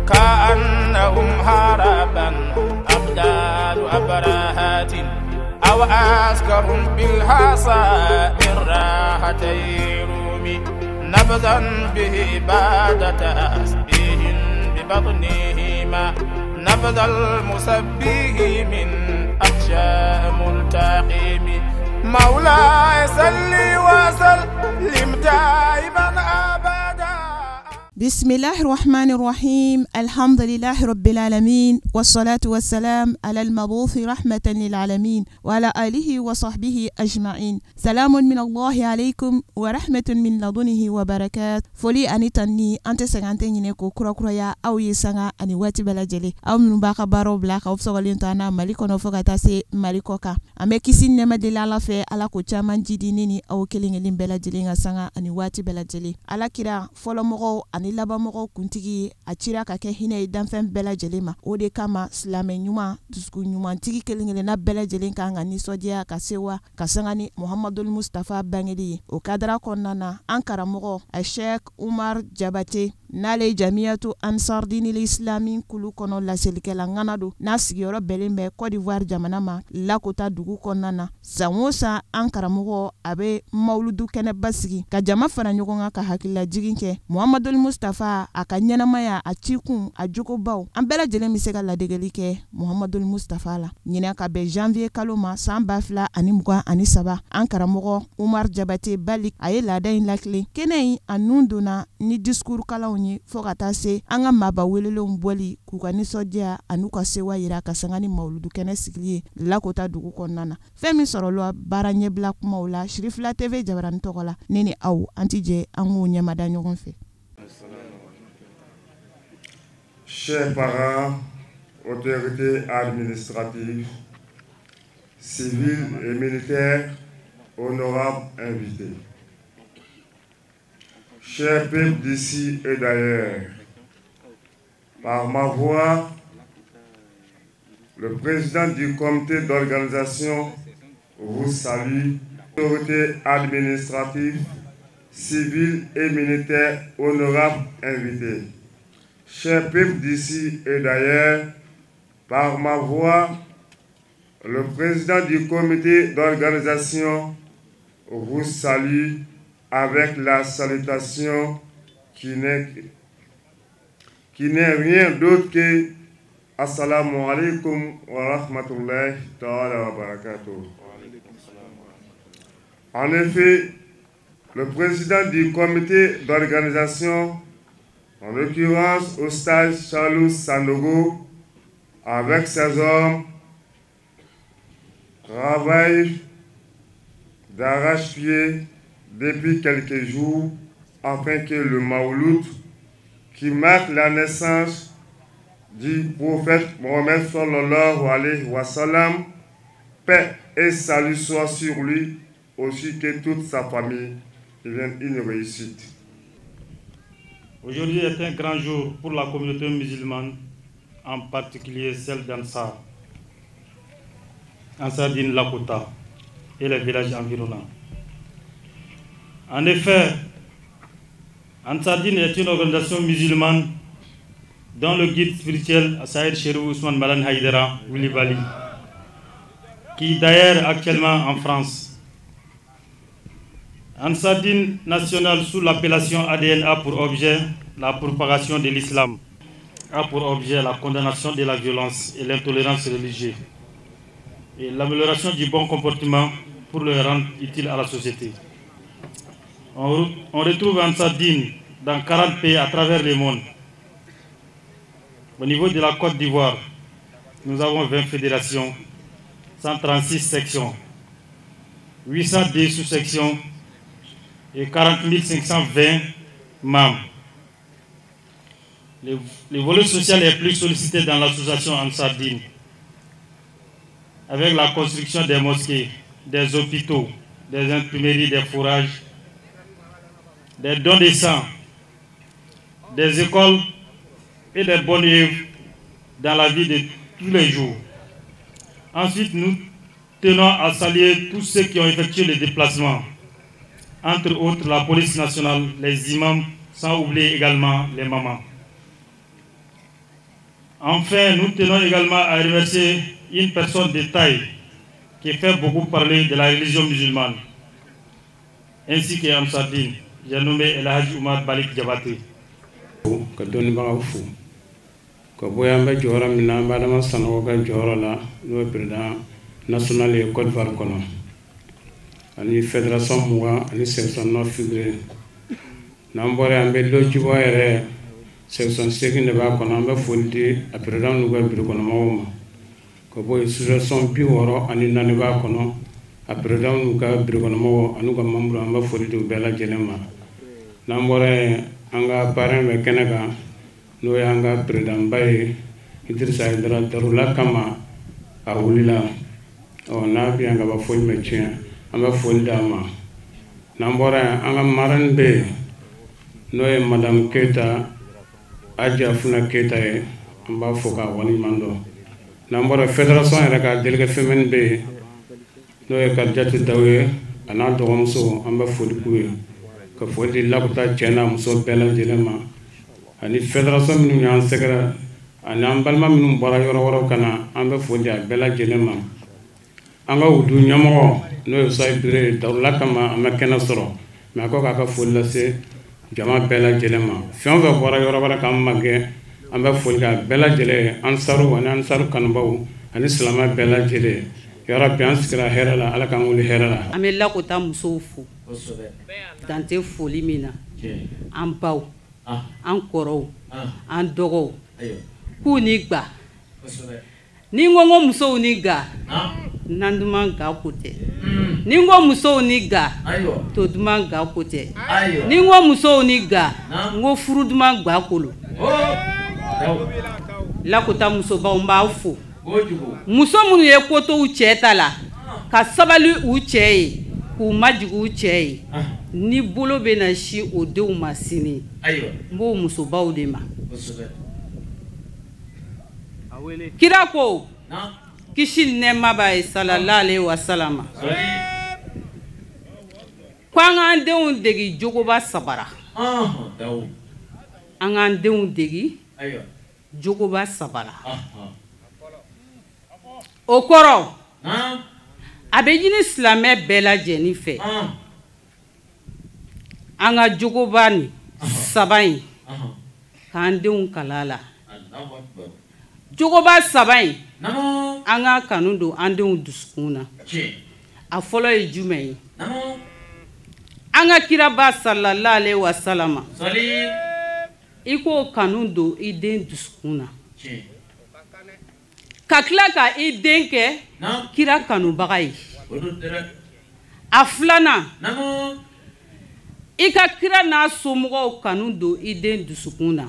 كأنهم هربا أبدال أبراهات أو عسكر بالحصى من راحتي رومي نبذا به بعد تسبيح ببطنهما نبذ المسبح من أخشى ملتقم مولاي صل وسلم دائما أبدا. بسم الله الرحمن الرحيم. الحمد لله رب العالمين، والصلاة والسلام على المبعوث رحمة للعالمين وعلى آله وصحبه أجمعين. سلام من الله عليكم ورحمة من لدنه وبركات. Foli ani tanni an tɛ sɛgɛn, an tɛ ɲinɛ ko kurakuraya aw ye sanga ani waati bɛɛ lajɛlen. Aw minnu b'a ka baaraw bila k'aw sɔgɔlen to an na Mali kɔnɔ fo ka taa se Mali kɔ kan, an bɛ kisi nɛɛma deli Ala fɛ, Ala ko caman jidi ne ni aw kelen kelen bɛɛ lajɛlen ka sanga ani waati bɛɛ lajɛlen. Ala kira fɔlɔmɔgɔw ani labanmɔgɔw kuntigi, a cira ka kɛ hinɛ ye danfɛn bɛɛ lajɛlen ma. O de kama silamɛ ɲuman, dusukun ɲumantigi kelen kelenna bɛɛ lajɛlen kan ka nisɔndiya ka sewa ka sanga ni Muhamadul Mustafa bangeli ye. O kadara kɔnɔna na, an karamɔgɔ a Sheikh Umar Jabate, n'ale ye Jamiyatu Ansar Dinil Islami kulu kɔnɔ laselikɛla ŋana don, n'a sigiyɔrɔ bɛnnen bɛ Côte d'Ivoire jamana ma, Lakota dugu kɔnɔna na. San o san, an karamɔgɔ a bɛ mawuludu kɛnɛba sigi ka jama fara ɲɔgɔn kan ka hakililajigin kɛ Muhamadul Mustafa a ka ɲɛnamaya, a cikun, a jogobaw. An bɛɛ lajɛlen bɛ se ka ladegeli kɛ Muhamadul Mustafa la. Ɲinɛ ka bɛn janvier kalo ma san 2023, an karamɔgɔ Umar Jabate Balik a ye laada in lakile. Kɛnɛ in a nun donna ni discours kalanw ye fo ka taa se an ka maaba welelenw bɔli k'u ka nisɔndiya an'u ka sewa yira ka sanga ni mawuludu kɛnɛ sigili ye Lakota dugu kɔnɔna na. Fɛn min sɔrɔla baara ɲɛbila kumaw la Sirifila TV jabarani tɔgɔ la, ne ni aw an ti jɛ an k'o ɲɛmada ɲɔgɔn fɛ. Chers parents, autorités administratives, civiles et militaires, honorables invités, chers peuples d'ici et d'ailleurs, par ma voix, le président du comité d'organisation vous salue. Autorités administratives, civiles et militaires, honorables invités, chers peuples d'ici et d'ailleurs, par ma voix, le président du comité d'organisation vous salue avec la salutation qui n'est rien d'autre que Assalamu alaikum wa rahmatullahi ta'ala wa barakatuh. En effet, le président du comité d'organisation, en l'occurrence Oustaz Chalou Sanogo, avec ses hommes, travaille d'arrache-pied depuis quelques jours afin que le Maouloud, qui marque la naissance du prophète Mohammed sallallahu alayhi wa sallam, paix et salut soient sur lui, ainsi que toute sa famille, devienne une réussite. Aujourd'hui est un grand jour pour la communauté musulmane, en particulier celle d'Ansar, Ansar Dine Lakota et les villages environnants. En effet, Ansar Dine est une organisation musulmane dont le guide spirituel Saïd Chérif Ousmane Malan Haïdara Bali, qui d'ailleurs actuellement en France. Ansar Dine national sous l'appellation ADN a pour objet la propagation de l'islam, a pour objet la condamnation de la violence et l'intolérance religieuse et l'amélioration du bon comportement pour le rendre utile à la société. On retrouve Ansar Dine dans 40 pays à travers le monde. Au niveau de la Côte d'Ivoire, nous avons 20 fédérations, 136 sections, 802 sous-sections et 40 520 membres. Le volet social est plus sollicité dans l'association Ansar Dine, avec la construction des mosquées, des hôpitaux, des imprimeries, des fourrages, des dons de sang, des écoles et des bonnes œuvres dans la vie de tous les jours. Ensuite, nous tenons à saluer tous ceux qui ont effectué le déplacement, entre autres la police nationale, les imams, sans oublier également les mamans. Enfin, nous tenons également à remercier une personne de taille qui fait beaucoup parler de la religion musulmane, ainsi que Ansar Dine. J'ai nommé El Hadj Oumar Balik Diabaté. Ka dɔnnibagaw fo ka bɔ yan, an bɛ jɔyɔrɔ min na, an bɛ Adama Sanogo ka jɔyɔrɔ la, n'o ye président national ye Côte d'Ivoire kɔnɔ, ani fédération 20 ani section 9 figuré. N'an bɔra yan, an bɛ Lojiba yɛrɛ, section 8 de b'a kɔnɔ, an bɛ foli di a président n'u ka bureau kɔnɔmɔgɔw ma. Ka bɔ yen, sous-section 64 b'a kɔnɔ, a président n'u ka bureau kɔnɔmɔgɔw an'u ka membre, an bɛ foli di u bɛɛ lajɛlen ma. N'an bɔra yen, an ka parrain bɛ kɛnɛ kan, n'o y'an ka président ba ye, Idrissa Haidara. Darula kama a wulila, ɔ n'a bɛ yan ka ban, foyi ma tiɲɛ, an bɛ foli d'a ma. N'an bɔra yen, an ka marraine bɛ yen, n'o ye madame Keyita, Adja Funa Keyita ye, an b'a fo k'a waleɲuman dɔn. N'an bɔra, fédération yɛrɛ ka délégué féminine bɛ yen, n'o ye Kadijatu Dawu ye, a n'a dɔgɔmuso, an bɛ foli k'u ye, ka foli di Lakuta cɛ n'a muso bɛɛ lajɛlen ma, ani fédération minnu y'an sɛgɛrɛ, ani an balima minnu bɔra yɔrɔ wɛrɛw ka na, an bɛ foli di a bɛɛ lajɛlen ma. An ka wudu ɲɛmɔgɔ, n'o ye Sayi Bire ye, darula kama an bɛ kɛnɛ sɔrɔ, mɛ a ko k'a ka foli lase jama bɛɛ lajɛlen ma. Fɛn o fɛn bɔra yɔrɔ wɛrɛ k'an magɛn, an bɛ foli k'a bɛɛ lajɛlen ye, ansaru ani ansaru kanubaw ani silamɛ bɛɛ lajɛlen. Yarabi, an sigira hɛrɛ la, Ala k'an wuli hɛrɛ la. An bɛ Lakota musow fo dan tɛ foli min na, an baw, an kɔrɔw, an dɔgɔw, k'u ni ga. Ni n ko n ko musow ni ga, nan duman ga ko tɛ. Ni n ko musow ni ga, to duman ga ko tɛ. Ni n ko musow ni ga, n ko furu duman ga kolo. Lakota musobaw, n b'aw fo. Muso minnu ye ko to u cɛ ta la, ka sabali u cɛ ye, k'u majigin u cɛ ye, ni bolo bɛ na si o denw ma sini, n b'o musobaw de ma. Kira ko, kisi ni nɛɛma b'a ye, sallallahu alaihi wa sallam, ko an k'an denw degi jogoba sabara. An k'an denw degi jogoba sabara. O kɔrɔ, a bɛ ɲini silamɛ bɛɛ lajɛlen fɛ, an ka jogoba nin saba in, k'an denw kalan a la. Jogoba saba in, an ka kanu don an denw dusukun na. A fɔlɔ ye jumɛn ye? An ka kiraba sallallahu alaihi wa sallam, i k'o kanu don i den dusukun na, ka tila ka i den kɛ kira kanubaga ye. A filanan, i ka kira n'a somɔgɔw kanu don i den dusukun na,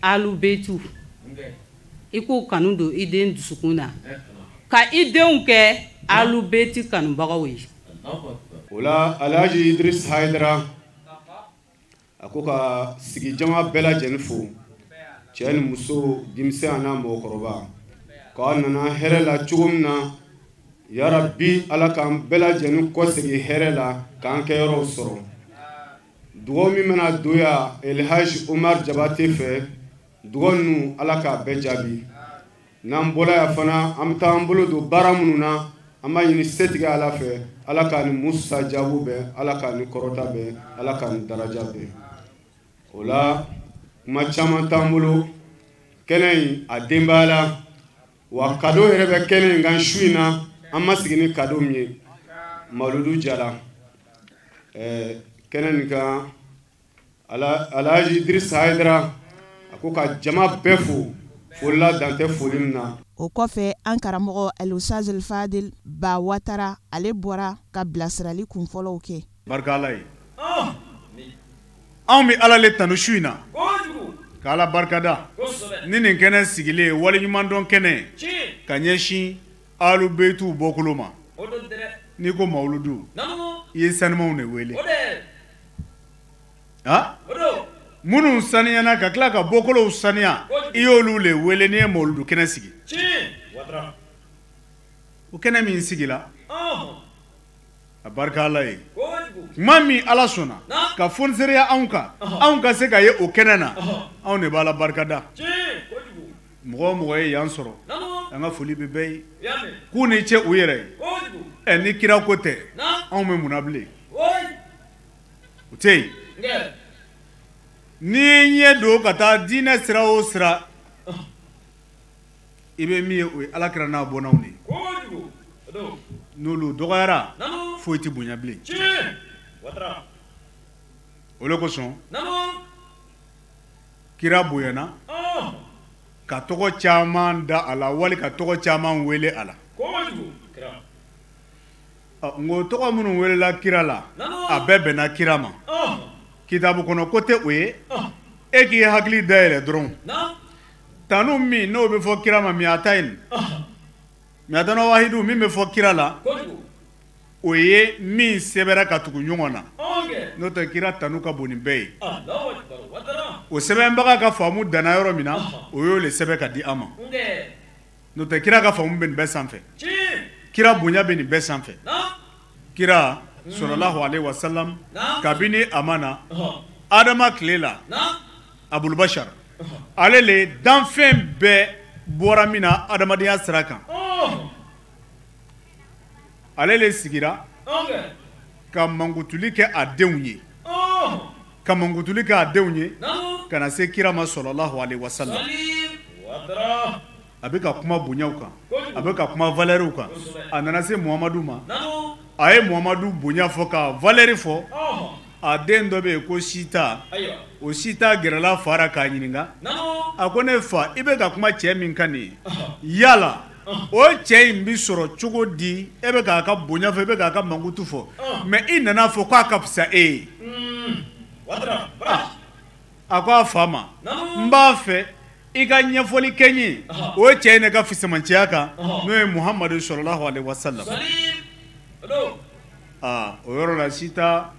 alubetu, i k'o kanu don i den dusukun na, ka i denw kɛ alubeti kanubagaw ye. O la, Alhaji Idris Haidara a ko ka sigi jama bɛɛ lajɛlen fo, cɛ ni muso, denmisɛn a n'a mɔgɔkɔrɔba, k'aw nana hɛrɛ la cogo min na, yarabi Ala k'an bɛɛ lajɛlen kɔsegin hɛrɛ la, k'an kɛyɔrɔw sɔrɔ. Dugawu min bɛna don yan Elhaji Omar Jabate fɛ, dugawu ninnu, Ala k'a bɛɛ jaabi. N'an bɔra yan fana, an bɛ taa an bolo don baara minnu na, an b'a ɲini setigi Ala fɛ, Ala k'a ni musa jaabu bɛn, Ala k'a ni kɔrɔta bɛn, Ala k'a ni daraja bɛn. O la, kuma caman t'an bolo. Kɛnɛ in a denbaya la wa, cadeau yɛrɛ bɛ kɛnɛ in kan su in na, an ma sigi ni cadeau min ye. Maludu Jara, kɛnɛ nin kan, Alhaji Idrissa Haidara a ko ka jama bɛɛ fo, folila dan tɛ foli min na. O kɔfɛ, an karamɔgɔ Alusaz Fadil Ba Watara, ale bɔra ka bilasirali kunfɔlɔw kɛ. Barika Ala ye, anw bɛ Ala le tanu su in na, ka Ala barikada ni nin kɛnɛ sigilen, waleɲumandɔn kɛnɛ ka ɲɛsin Alubeyitu bɔkolo ma. N'i ko mawuludu, i ye sanumanw de wele, han, minnu saniyana ka tila ka bɔkolow saniya, i y'olu le wele n'i ye mawuludu kɛnɛ sigi. O kɛnɛ min sigila, a barika Ala ye. Tuma min Ala sɔnna ka fonisereya anw kan, anw ka se ka ye o kɛnɛ na, anw de b'Ala barikada. Mɔgɔ o mɔgɔ ye yan sɔrɔ, an ka foli bɛ bɛɛ ye. K'u ni ce u yɛrɛ ye. Ɛ ni kira ko tɛ, anw bɛ mun na bilen? O tɛ yen. N'i y'i ɲɛ don ka taa diinɛ sira o sira, i bɛ min ye o ye Ala kira n'a bɔnnaw de ye. N'olu dɔgɔyara, foyi tɛ bonya bilen. O de kosɔn kira bonyana ka tɔgɔ caman da a la wali ka tɔgɔ caman wele a la. N ko tɔgɔ minnu welela kira la, a bɛɛ bɛnna kira ma. Kitabu kɔnɔ ko tɛ o ye, e k'i hakili dayɛlɛ dɔrɔn. Tanu min n'o bɛ fɔ kira ma miata in, miatana wahidu min bɛ fɔ kira la, o ye min sɛbɛnna ka tugu ɲɔgɔn na. N'o tɛ kira tanu ka bon nin bɛɛ ye. O sɛbɛnbaga ka faamu danna yɔrɔ min na, o y'o le sɛbɛn ka di an ma. N'o tɛ kira ka faamu bɛ nin bɛɛ sanfɛ. Kira bonya bɛ nin bɛɛ sanfɛ. Kira sallallahu alaihi wasallam, kabini a ma na Adama tile la, Abulbashar, ale le danfɛn bɛɛ bɔra min na adamadenya sira kan. Ale le sigira ka mankutuli kɛ a denw ye, ka mankutuli kɛ a denw ye ka na se kira ma sallallahu alaihi wasallam. A bɛ ka kuma bonyaw kan, a bɛ ka kuma valeur kan. A nana se Muhamadu ma, a ye Muhamadu bonya fɔ ka valeur fɔ. A den dɔ bɛ yen ko Sita, o Sita gɛrɛla fa la k'a ɲininka. A ko ne fa, i bɛ ka kuma cɛ min kan nin ye, yala o cɛ in bɛ sɔrɔ cogo di? E bɛ k'a ka bonya fɔ, e bɛ k'a ka mankutu fɔ, mais i nana fɔ k'a ka fisa e ye. A ko a fa ma, n b'a fɛ i ka ɲɛfɔli kɛ n ye o cɛ in de ka fisamanciya kan, n'o ye Muhamadu sallallahu alaihi wasallam. Aa, o yɔrɔ la Sita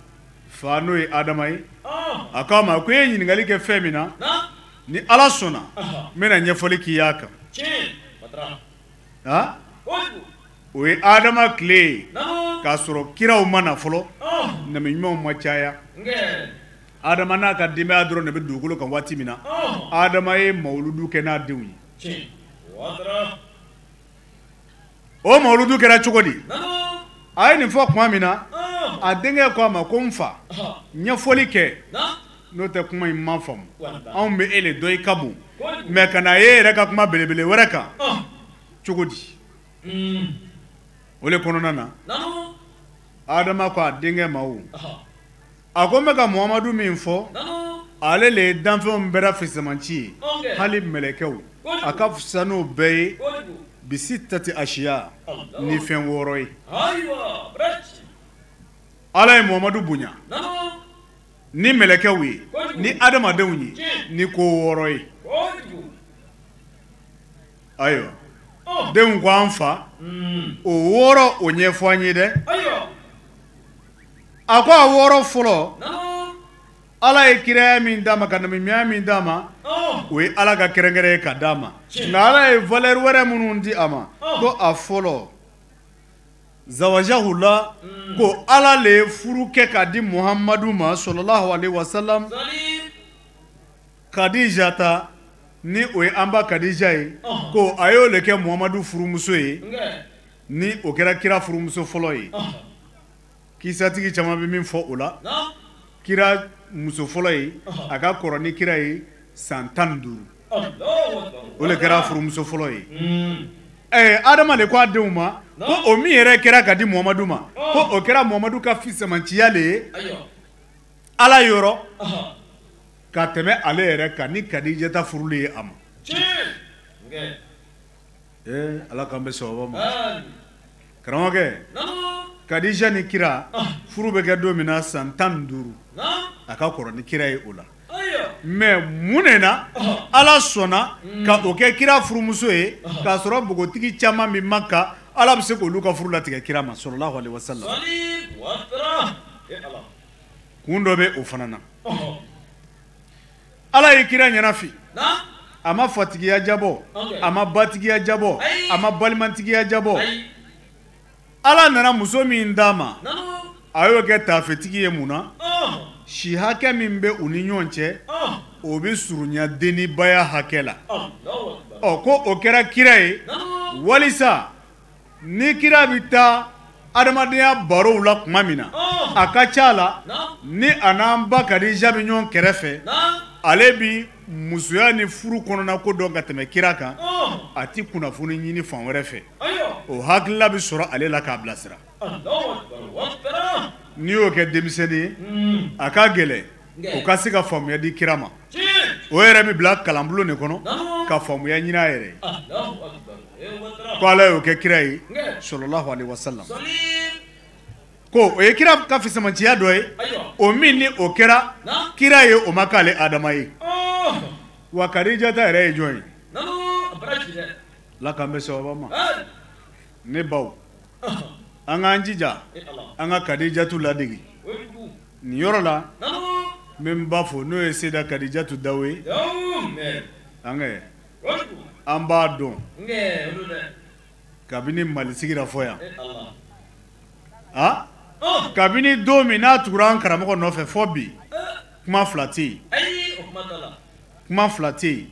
fa n'o ye Adama ye, a k'a ma ko e ye ɲininkali kɛ fɛn min na, ni Ala sɔnna n bɛna ɲɛfɔli k'i y'a kan. O ye Adama tile ye, k'a sɔrɔ kiraw ma na fɔlɔ, nabi ɲumanw ma caya. Adama n'a ka denbaya dɔrɔn de bɛ dugukolo kan waati min na, Adama ye mawuludu kɛ n'a denw ye. O mawuludu kɛra cogo di? A ye nin fɔ tuma min na, a denkɛ ko a ma ko n fa, ɲɛfɔli kɛ, n'o tɛ kuma in ma faamu. Anw bɛ e le dɔn i ka bon, mais ka na e yɛrɛ ka kuma belebele wɛrɛ kan cogo di? O le kɔnɔna na, Adama ko a denkɛ ma, o a ko n bɛ ka Muhamadu min fɔ, ale le ye danfɛnw bɛɛ la fisamanci ye, hali mɛlɛkɛw a ka fisa n'o bɛɛ ye bisittati asiya, ni fɛn wɔɔrɔ ye. Ala ye Muhamadu bonya ni mɛlɛkɛw ye, ni adamadenw ye, ni ko wɔɔrɔ ye. Ayiwa, denw ko an fa, o wɔɔrɔ o ɲɛfɔ an ye dɛ. A ko a wɔɔrɔ fɔlɔ, Ala ye kiraya min d'a ma ka nabiɲumanya min d'a ma, o ye Ala ka kɛrɛnkɛrɛn ye ka d'a ma. Nka Ala ye valeur wɛrɛ minnu di a ma, ko a fɔlɔ zawajahula, ko Ala le ye furu kɛ k'a di Muhamadu ma sallallahu alaihi wasallam. Kadija ta, ni o ye an ba Kadija ye, ko a y'o le kɛ Muhamadu furumuso ye, ni o kɛra kira furumuso fɔlɔ ye. Kisatigi caman bɛ min fɔ o la, kira muso fɔlɔ ye, a ka kɔrɔ ni kira ye san 15, o le kɛra furumuso fɔlɔ ye. Adama de ko a denw ma ko o min yɛrɛ kɛra ka di Muhamadu ma, ko o kɛra Muhamadu ka fisamanciya le ye Ala yɔrɔ ka tɛmɛ ale yɛrɛ kan ni Kadijata furulen ye a ma. Ala k'an bɛ sababa ma. Karamɔgɔkɛ, Kadija ni kira furu bɛ kɛ don min na san 15, a ka kɔrɔ ni kira ye o la. Mais mun de na Ala sɔnna ka o kɛ kira furumuso ye, k'a sɔrɔ npogotigi caman min man kan, Ala bɛ se k'olu ka furu latigɛ kira ma sallallahu alaihi wasallam. Kun dɔ bɛ o fana na. Ala ye kira ɲɛnafin, a ma fatigiya jabɔ, a ma batigiya jabɔ, a ma balimatigiya jabɔ. Ala nana muso min d'a ma, A y'o kɛ taafetigi ye mun na? Si hakɛ min bɛ u ni ɲɔgɔn cɛ, o bɛ surunya dennibaya hakɛ la. Ɔ ko o kɛra kira ye walisa ni kira bɛ taa adamadenya barow la tuma min na, a ka ca la ni a n'an ba Kadija bɛ ɲɔgɔn kɛrɛfɛ, ale bi musoya ni furu kɔnɔna ko dɔn ka tɛmɛ kira kan, a ti kunnafoni ɲini fan wɛrɛ fɛ. O hakilila bɛ sɔrɔ ale la k'a bilasira. N'i y'o kɛ denmisɛnnin ye, a ka gɛlɛn o ka se ka faamuya di kira ma. O yɛrɛ bɛ bila kalanbulon de kɔnɔ ka faamuya ɲini a yɛrɛ ye. Ko Ala y'o kɛ kira ye sallallahu alaihi wasallam. Ko o ye kira ka fisamanciya dɔ ye, o min ni o kɛra kira ye, o ma k'ale Adama ye. Wa Kadijata yɛrɛ ye jɔn ye? Ala k'an bɛ sababa ma. Ne baw, an k'an jija an ka Kadijatu ladege nin yɔrɔ la. N bɛ n ba fo, n'o ye Seyida Kadijatu Dawo ye. An b'a dɔn kabini Mali sigira fɔ yan. Kabini don min n'a tugura an karamɔgɔ nɔfɛ fɔ bi, kuma fila tɛ yen. Kuma fila tɛ yen.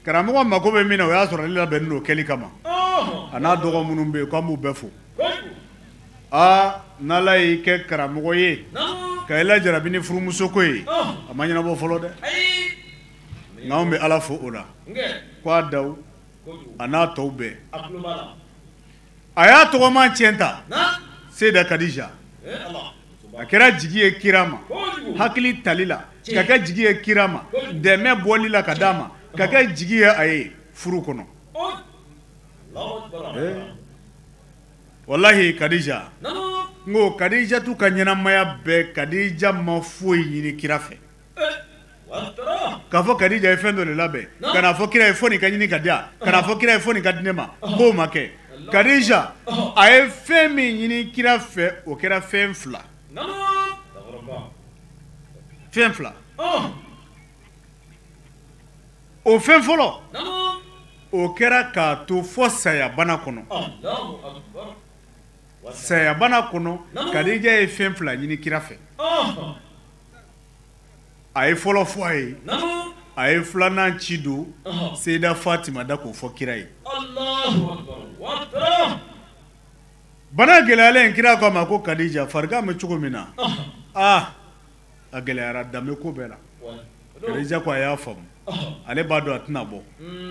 Karamɔgɔ mako bɛ min na, o y'a sɔrɔ ale labɛnnen don kɛli kama. A n'a dɔgɔ minnu bɛ yen, k'an b'u bɛɛ fo. Aa, n'Ala y'i kɛ karamɔgɔ ye ka i lajarabi ni furumuso ko ye, a ma ɲɛnabɔ fɔlɔ dɛ. Nka anw bɛ Ala fo o la ko a daw a n'a tɔw bɛɛ. A y'a tɔgɔma tiɲɛ ta, Seyida Kadija. A kɛra jigi ye kira ma hakili tali la, ka kɛ jigi ye kira ma dɛmɛ bɔli la ka d'a ma, ka kɛ jigi ye a ye furu kɔnɔ. Walahi Kadija, n ko Kadijatu ka ɲɛnamaya bɛɛ, Kadija ma foyi ɲini kira fɛ. K'a fɔ Kadija ye fɛn dɔ de labɛn ka n'a fɔ kira ye fo nin ka ɲini ka di yan, ka n'a fɔ kira ye fo nin ka di ne ma, k'o ma kɛ. Kadija a ye fɛn min ɲini kira fɛ, o kɛra fɛn fila. Fɛn fila. O fɛn fɔlɔ, o kɛra k'a to fɔ sayabana kɔnɔ. Sayabana kɔnɔ, Kadija ye fɛn fila ɲini kira fɛ. A ye fɔlɔ fɔ a ye, a ye filanan ci don Seyida Fatima da k'o fɔ kira ye. Bana gɛlɛyalen, kira ko a ma ko Kadija, farigan bɛ cogo min na, aa a gɛlɛyara, danbe ko bɛɛ la. Kadija ko a y'a faamu, ale b'a dɔn a tɛna bɔ.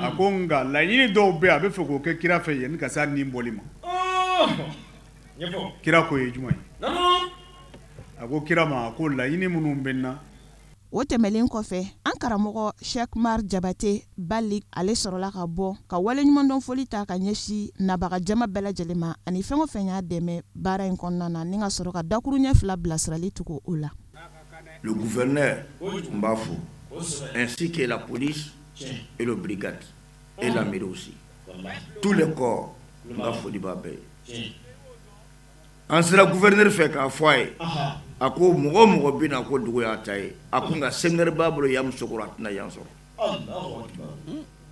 A ko nka laɲini dɔw bɛ yen, a bɛ fɛ k'o kɛ kira fɛ yanni ka se a ni bɔli ma. Kira ko ye jumɛn ye? A ko kira ma, a ko laɲini minnu bɛ n na. O tɛmɛlen kɔfɛ, an karamɔgɔ Cheikh Umar Jabate Balik, ale sɔrɔla ka bɔ ka waleɲumandɔn foli ta ka ɲɛsin nabaga jama bɛɛ lajɛlen ma ani fɛn o fɛn y'a dɛmɛ baara in kɔnɔna na, ni ka sɔrɔ ka dakuru ɲɛ fila bilasirali tugu o la. Le gouverneur, n b'a fo, ainsi que la police et le brigade et la mairie aussi. Tous les corps, n ka foli b'a bɛɛ ye. An sera gouverneur fɛ k'a fɔ a ye, a ko mɔgɔ o mɔgɔ bɛ na ko dugu y'a ta ye, a ko nka séminaire b'a bolo Yamoussoukro, a tɛna yan sɔrɔ.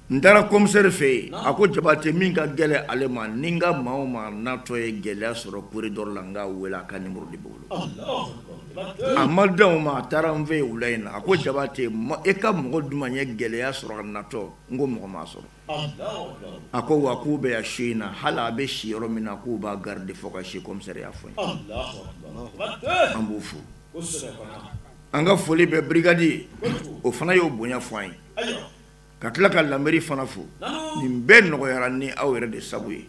N taara commissaire fɛ yen, a ko Jabate, min ka gɛlɛn ale ma, ni n ka maa o maa natɔ ye gɛlɛya sɔrɔ corridor la, n k'a wele, a ka numéro de b'o bolo. A ma dan o ma, a taara n fɛ yen wula in na, a ko Jabate, e ka mɔgɔ jumɛn ye gɛlɛya sɔrɔ a natɔ? N ko mɔgɔ m'a sɔrɔ. A ko wa k'u bɛ yan su in na, hali a bɛ si yɔrɔ min na, k'u b'a garder fo ka se commissaire y'a fɔ n ye. An b'u fo. An ka foli bɛ brigade ye, o fana y'o bonya fɔ an ye. Ka tila ka la mairie fana fo. Nin bɛɛ nɔgɔyara ni aw yɛrɛ de sabu ye.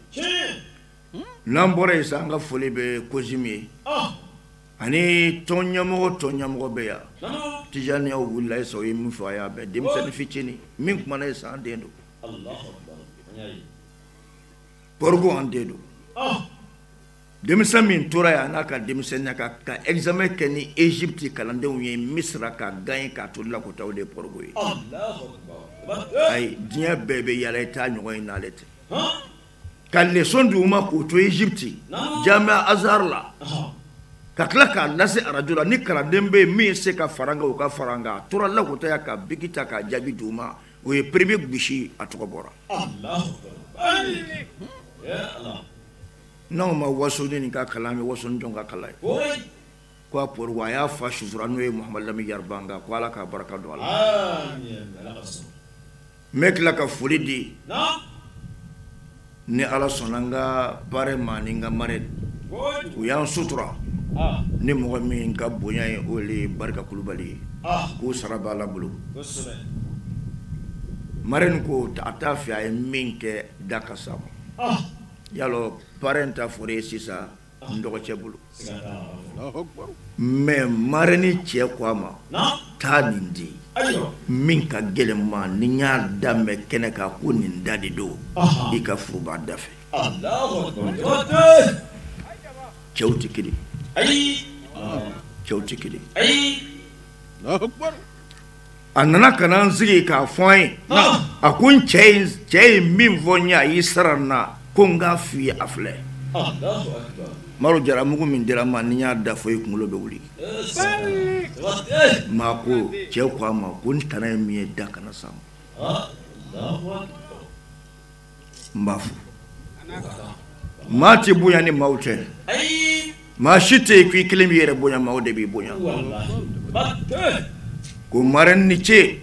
N'an bɔra yen sa, an ka foli bɛ COSIM ye ani tɔn ɲɛmɔgɔ bɛ yan. Tijani aw wulila ye sa, o ye min fɔ a y'a bɛɛ. Denmisɛnnin fitinin min kumana ye sa, an den don. Pɔriko an den don. Denmisɛn min tora yan n'a ka denmisɛnninya ka examen kɛ ni Égypte kalandenw ye Misira ka gagner k'a to Lakota, o de ye Pɔriko ye. Ayi, diɲɛ bɛɛ bɛ yala, i t'a ɲɔgɔn ye n'ale tɛ. Ka leçon di u ma k'o to Égypte Jamia Azhar la, ka tila k'a lase arajo la, ni kalanden bɛ yen min ye se ka fara n kan, o ka fara n kan. A tora Lakota yan ka biki ta k'a jaabi di u ma, o ye premier gosi, a tɔgɔ bɔra. N'anw ma waso ni nin ka kalan, bɛ waso ni jɔn ka kalan ye? ko a pɔri a y'a fa sutura n'o ye Muhamadu Lamini Yaribanga ko ala k'a barika don a la. N bɛ tila ka foli di ni ala sɔnna n ka baara ma ni n ka marraine u y'an sutura ni mɔgɔ min ka bonya ye o le ye Barika Kulubali ye k'o sara b'a la bolo. Marraine ko a t'a fɛ a ye min kɛ da ka s'a ma. Yalɔ parrain ta fɔra ye sisan n dɔgɔcɛ bolo. Mais marraine cɛ ko a ma taa nin di min ka gɛlɛn ma ni n y'a daminɛ kɛnɛ kan ko nin da de don i ka furu b'a da fɛ. Cɛw tɛ kelen. Cɛw tɛ kelen. A nana ka na n sigi k'a fɔ an ye a ko n cɛ ye min fɔ n ye a y'i sara n na ko n k'a f'i ye a filɛ. Maro Jara mugu min dira n ma ni n y'a da fɔ i kunkolo bɛ wuli. Maa ko cɛ ko a ma ko n tana ye min ye da kana s'a ma. N b'a fɔ maa tɛ bonya ni maaw tɛ. Maa si tɛ yen k'i kelen b'i yɛrɛ bonya maaw de b'i bonya. Ko marraine ni ce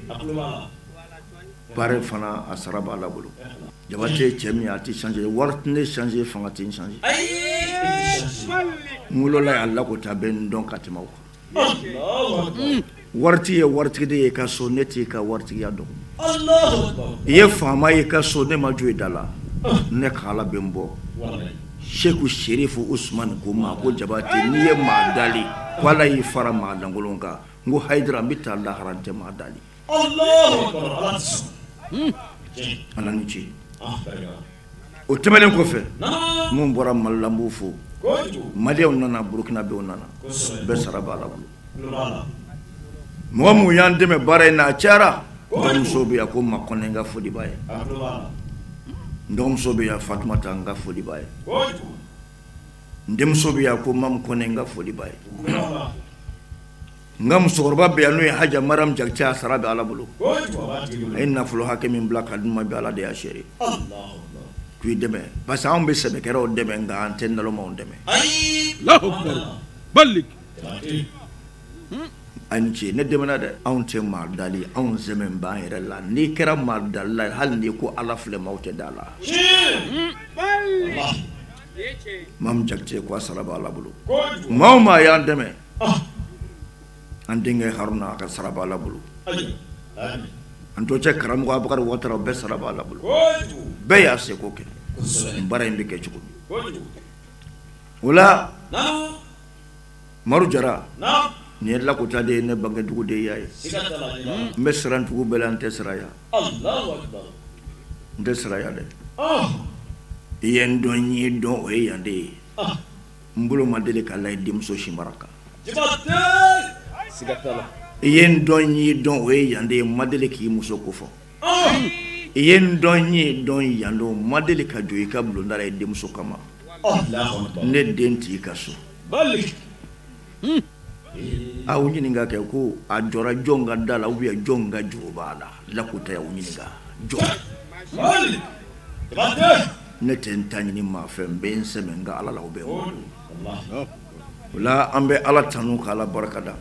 parrain fana a sara b'a la bolo. Jabate cɛ min a tɛ changer wari tɛ ne changer fanga tɛ n changer. N wolola yan Lakota bɛ n dɔn ka tɛmɛ o kan. Waritigi ye waritigi de ye ka so ne t'i ka waritigiya dɔn. I ye faama ye ka so ne ma jɔ i da la ne ka Ala bɛ n bɔ. Seku Serifu Usumani ko ma ko Jabate n'i ye maa dali ko Ala y'i fara maa lankolon kan. N ko Hayidara n bɛ taa lahara n tɛ maa dali. Ala ni ce. O tɛmɛnen kɔfɛ mun bɔra Mali la n b'o fo. Maliyɛnw nana Burukinabew nana bɛɛ sara b'a la bolo. Mɔgɔ mun y'an dɛmɛ baara in na a cayara. N dɔgɔmuso bɛ yan ko Makɔnɛ n ka foli b'a ye. N dɔgɔmuso bɛ yan Fatumata n ka foli b'a ye. N denmuso bɛ yan ko Mamu Kɔnɛ n ka foli b'a ye. N ka musokɔrɔba bɛ yan n'o ye Haja Mariam Jakite a sara bɛ Ala bolo. A ye nafolo hakɛ min bila ka di n ma bi Ala de y'a seere. K'i dɛmɛ parce que anw bɛ sɛbɛkɛlaw dɛmɛ nka an tɛ nalomaw dɛmɛ. A ni ce ne dɛmɛna dɛ. Anw tɛ maa dali anw sɛmɛ b'an yɛrɛ la n'i kɛra maa dali la hali n'i ko Ala filɛ maaw tɛ da la. Mamu Jakite ko a sara bɛ Ala bolo. Maa o maa y'an dɛmɛ. An denkɛ Haruna a ka sara b'a la bolo. An tɔ cɛ karamɔgɔ Abukari Watara bɛɛ sara b'a la bolo. Bɛɛ y'a seko kɛ. Nin baara in bɛ kɛ cogo min. O la Maro Jara nin ye Lakota de ye ne bangedugu de y'a ye. N bɛ siran dugu bɛɛ la n tɛ siran yan. N tɛ siran yan dɛ. I ye n dɔn n y'i dɔn o ye yan de ye. N bolo ma deli ka la i denmuso simara kan. I ye n dɔn n y'i dɔn o ye yan de ye n ma deli k'i muso ko fɔ. I ye n dɔn n y'i dɔn yan don n ma deli ka jɔ i ka bulonda la i denmuso kama. Ne den t'i ka so. Aw ɲininka kɛ ko a jɔra jɔn ka da la ou bien jɔn ka juru b'a la Lakota y'aw ɲininka jɔn. Ne tɛ n ta ɲini maa fɛ n bɛ n sɛmɛ n ka Ala la o bɛ n bolo. O la an bɛ Ala tanu k'Ala barika da.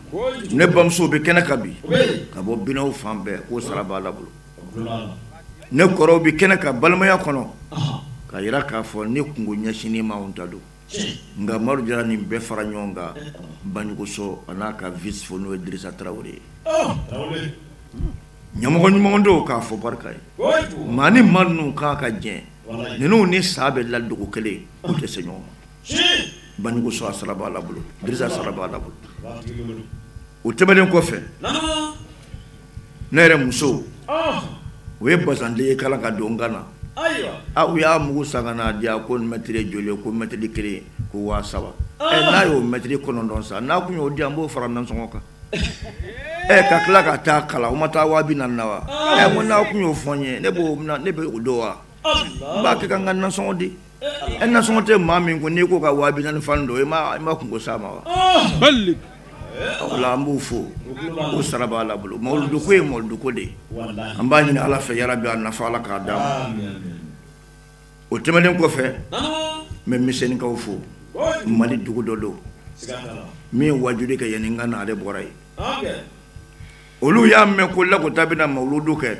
Ne bamuso bɛ kɛnɛ kan bi ka bɔ binaw fan bɛɛ k'o sara b'a la bolo. Ne kɔrɔw bɛ kɛnɛ kan balimaya kɔnɔ ka yira k'a fɔ ne kungo ɲɛsinnen ma anw ta don. Nka Maro Jara nin bɛɛ fara ɲɔgɔn kan Banjuguso a n'a ka vice fo n'o ye Dirisa Tarawele ye. Ɲɛmɔgɔ ɲuman don k'a fɔ barika ye. Maa ni maa ninnu kan ka jɛ ninnu ni sa bɛ ladugu kelen u tɛ se ɲɔgɔn ma. Banjuguso a sara b'a la bolo Dirisa sara b'a la bolo. O tɛmɛnen kɔfɛ ne yɛrɛ muso o ye bazanden ye kala ka don n kan na. A u y'a mugu san ka n'a di yan ko mɛtiri joli ko mɛtiri kelen ko 3000. Ɛ n'a y'o mɛtiri 9 san n'a kun y'o di yan n b'o fara nasɔngɔ kan. Ɛ ka tila ka taa kalan o ma taa 40,000 na wa? Ɛ n ko n'a kun y'o fɔ n ye ne b'o ne bɛ o don wa? N b'a kɛ ka n ka nasɔngɔ di. Ɛ nasɔngɔ tɛ maa min kun n'i ko ka 40,000 fani don i ma kungo s'a ma wa? O la an b'u fo o sara b'a la bolo. Mawuludu ko ye mawuludu ko de ye. An b'a ɲini Ala fɛ yarabi a nafa Ala k'a d'a ma. O tɛmɛnen kɔfɛ n bɛ Misɛnninkaw fo. Mali dugu dɔ don. Min ye wajuli kɛ yanni n ka na, ale bɔra yen. Olu y'a mɛn ko Lakota bɛna mawuludu kɛ.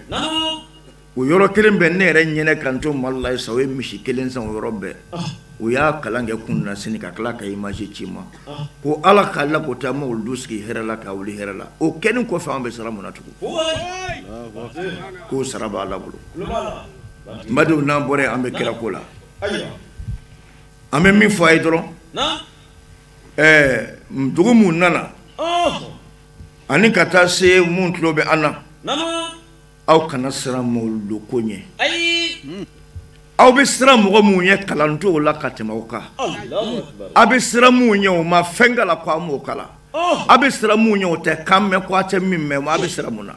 O yɔrɔ kelen bɛɛ, ne yɛrɛ ɲɛnɛ kan to Mali la sa, o ye misi kelen san o yɔrɔ bɛɛ. U y'a kalan kɛ kun na sini ka tila ka image ci ma. Ko Ala ka Lakota mawuludu sigi hɛrɛ la, ka wuli hɛrɛ la. O kɛlen kɔfɛ, an bɛ sara mun na tugun? K'o sara b'Ala bolo. N badenw, n'an bɔra yen, an bɛ kira ko la. An bɛ min fɔ a ye dɔrɔn, dugu mun nana ani ka taa se mun tulo bɛ an na, aw kana siran mawuludu ko ɲɛ. Aw bɛ siran mɔgɔ mun ɲɛ, kalan t'o la ka tɛmɛ aw kan. Aw bɛ siran mun ɲɛ, o ma fɛn kalan ko an m'o kalan. Aw bɛ siran mun ɲɛ, o tɛ kan mɛn ko a tɛ min mɛn. Aw bɛ siran mun na?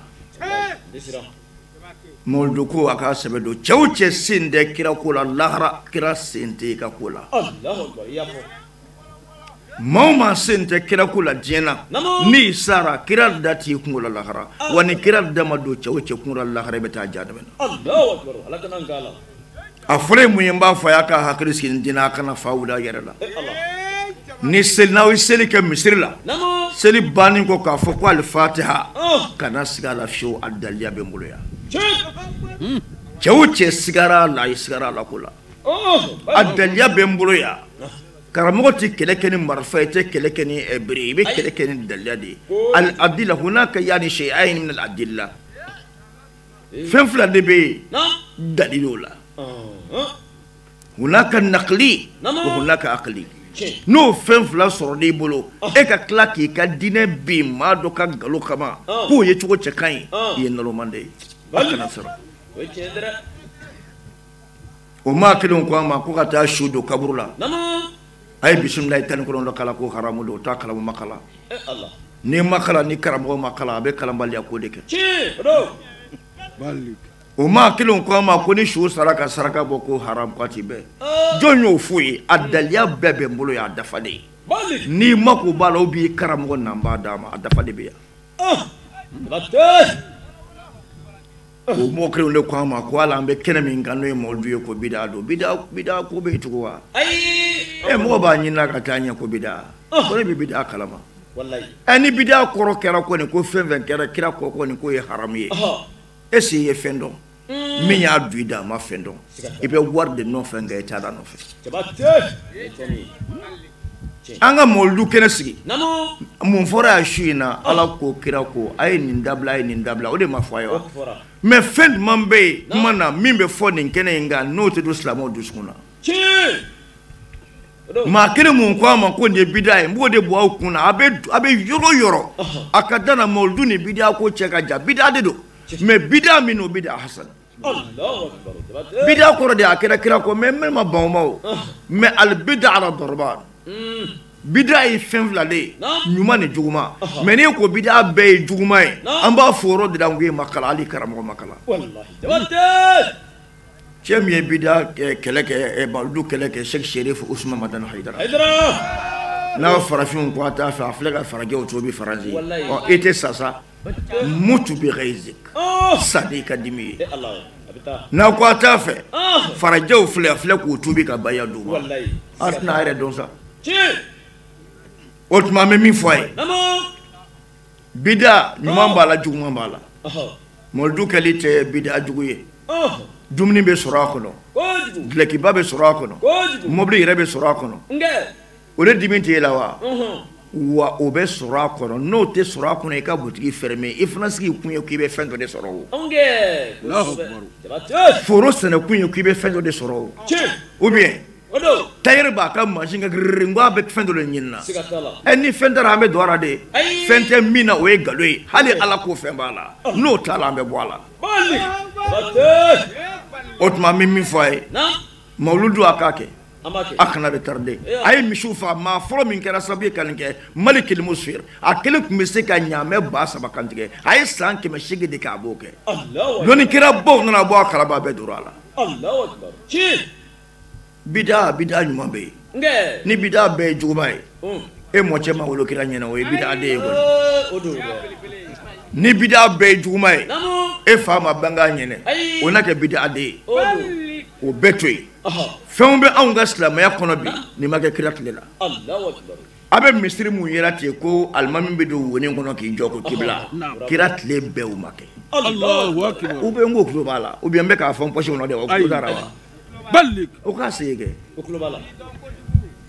Mawuludu ko, a k'a sɛbɛn don. Cɛw cɛ sen tɛ kira ko la, lahara kira sen tɛ i ka ko la. Maa o maa sen tɛ kira ko la diɲɛ na, n'i sara, kira da t'i kungo la lahara. Wa ni kira da ma don cɛ o cɛ kungo la lahara, i bɛ taa jahanama na. A fɔlɔ ye mun ye? N b'a fɔ a y'a ka hakili sigi ni diinɛ, a kana fa wuli a yɛrɛ la. Ni seli, n'aw ye seli kɛ misiri la, seli bannen kɔ, k'a fɔ ko Alifatiha, kana siga a la fiyewu. A daliya bɛ n bolo yan. Cɛ o cɛ sigara a la, i sigara a la ko la. A daliya bɛ n bolo yan. Karamɔgɔ tɛ kɛlɛ kɛ ni marifa ye, i tɛ kɛlɛ kɛ ni bere ye, i bɛ kɛlɛ kɛ ni daliya de ye. Al adilla hunaka, yani shay'ain min al adilla, fɛn fila de bɛ yen dalilu la: hunaka naqli wa hunaka aqli. N'o fɛn fila sɔrɔla i bolo, e ka tila k'i ka diinɛ bin maa dɔ ka nkalon kama k'o ye cogo cɛ ka ɲi, i ye nalonman de ye. A kana sɔrɔ o maa kelen ko a ma ko ka taa su don kaburu la, a ye bisimilayi 19 kalan, ko haramu don. O t'a kalamu ma kalan. N'i ma kalan, ni karamɔgɔ ma kalan, a bɛ kalanbaliya ko de kɛ. O maa kelen ko a ma ko ni su sara ka saraka bɔ, ko haram waati bɛɛ. Jɔn y'o f'u ye? A daliya bɛɛ bɛ n bolo yan, a dafalen. N'i mako b'a la, o b'i karamɔgɔ na, n b'a d'a ma, a dafalen bɛ yan. O mɔgɔ kelenw de ko an ma ko hali an bɛ kɛnɛ min kan, n'o ye mawuludu ye, ko bida don. Bida ko bɛ yen tugun wa? Ɛ, mɔgɔ b'a ɲini ka taa ɲɛ ko bida, ko ne bɛ bida kalama. Ɛ, ni bida kɔrɔ kɛra ko nin ko fɛn fɛn kɛra kira kɔ, ko nin ko ye haramu ye, est ce que i ye fɛn dɔn? Min y'a don i da, a ma fɛn dɔn. I bɛ wari de nɔfɛ, nka i t'a da nɔfɛ. An ka mawuludu kɛnɛ sigi, mun fɔra yan su in na? Ala ko, kira ko, a ye nin dabila, a ye nin dabila. O de ma fɔ a ye wa? Mais fɛn jumɛn bɛ yen kuma na min bɛ fɔ nin kɛnɛ in kan, n'o tɛ don silamɛw dusukun na? Maa kelen mun ko a ma ko nin ye bida ye, n b'o de bɔ aw kun na. A bɛ yɔrɔ o yɔrɔ, a ka da na, mawuludu ni bida ko cɛ ka jan. Bida de don, mais bida min don, bida hasan. Bida kɔrɔ de a kɛra kira kɔ, mais n ma ban o ma o. Mais al bida ala darban, bida ye fɛn fila de ye, ɲuman ni juguman. Mais n'i ko bida bɛɛ ye juguman ye, an b'a fɔ o yɔrɔ de la ko e ma kalan, hali karamɔgɔ ma kalan. Cɛ min ye bida kɛlɛ kɛ, mawuludu kɛlɛ kɛ, Cheikh Cherif Ousmane Madani Haidara, n'a farafinw ko a t'a fɛ, a filɛ ka farajɛw to bi Faransi. Ɔ, e tɛ sa sa, mutu bi ghayzik, sa n'i ka dimi ye. N'a ko a t'a fɛ, farajɛw filɛ, a filɛ k'u tubi ka baya d'u ma. A tɛna a yɛrɛ dɔn sa. O tuma, an bɛ min fɔ a ye, bida ɲuman b'a la, juguman b'a la. Mawuludu kɛli tɛ bida jugu ye. Dumuni bɛ sɔrɔ a kɔnɔ, dulɔkiba bɛ sɔrɔ a kɔnɔ, mobili yɛrɛ bɛ sɔrɔ a kɔnɔ. O de dimi t'e la wa? Wa o bɛ sɔrɔ a kɔnɔ. N'o tɛ sɔrɔ a kɔnɔ, i ka butigi fermer, i fana sigi kun ye k'i bɛ fɛn dɔ de sɔrɔ. O foro sɛnɛ kun ye k'i bɛ fɛn dɔ de sɔrɔ. O ou bien tailleur b'a ka machine kɛ giriri, n ko a bɛ fɛn dɔ de ɲini na. Ɛ, ni fɛn taara, an bɛ don a la de. Fɛn tɛ min na, o ye nkalon ye. Hali Ala ko fɛn b'a la, n'o t'a la, an bɛ bɔ a la. O tuma, an bɛ min fɔ a ye, mawuludu, a k'a kɛ, a kana retarder. A ye misiw faga. Maa fɔlɔ min kɛra sababu ye ka nin kɛ, Malik Musfir, a kelen tun bɛ se ka ɲaamɛ 3000 kantigɛ. A ye san 800 de kɛ a b'o kɛ. Lɔnnikɛlabaw nana bɔ a kalama, a bɛɛ donna a la. Bida, bida ɲuman bɛ yen. Ni bida bɛɛ ye juguman ye, e mɔcɛ ma wolo kira ɲɛna, o ye bida den ye kɔni. Ni bida bɛɛ ye juguman ye, e fa ma bange a ɲɛnɛ, o na kɛ bida den ye. O bɛɛ to yen. Fɛnw bɛ anw ka silamɛya kɔnɔ bi, nin ma kɛ kira tile la. A bɛ misiri mun yera ten ko alimami bɛ don wonin kɔnɔ k'i jɔ ko kibila kira tile bɛɛ o ma kɛ. Ou bien n ko tulo b'a la ou bien n bɛ k'a fɔ n pɔsi kɔnɔ de wa o tulo t'a la wa. O k'a se kɛ.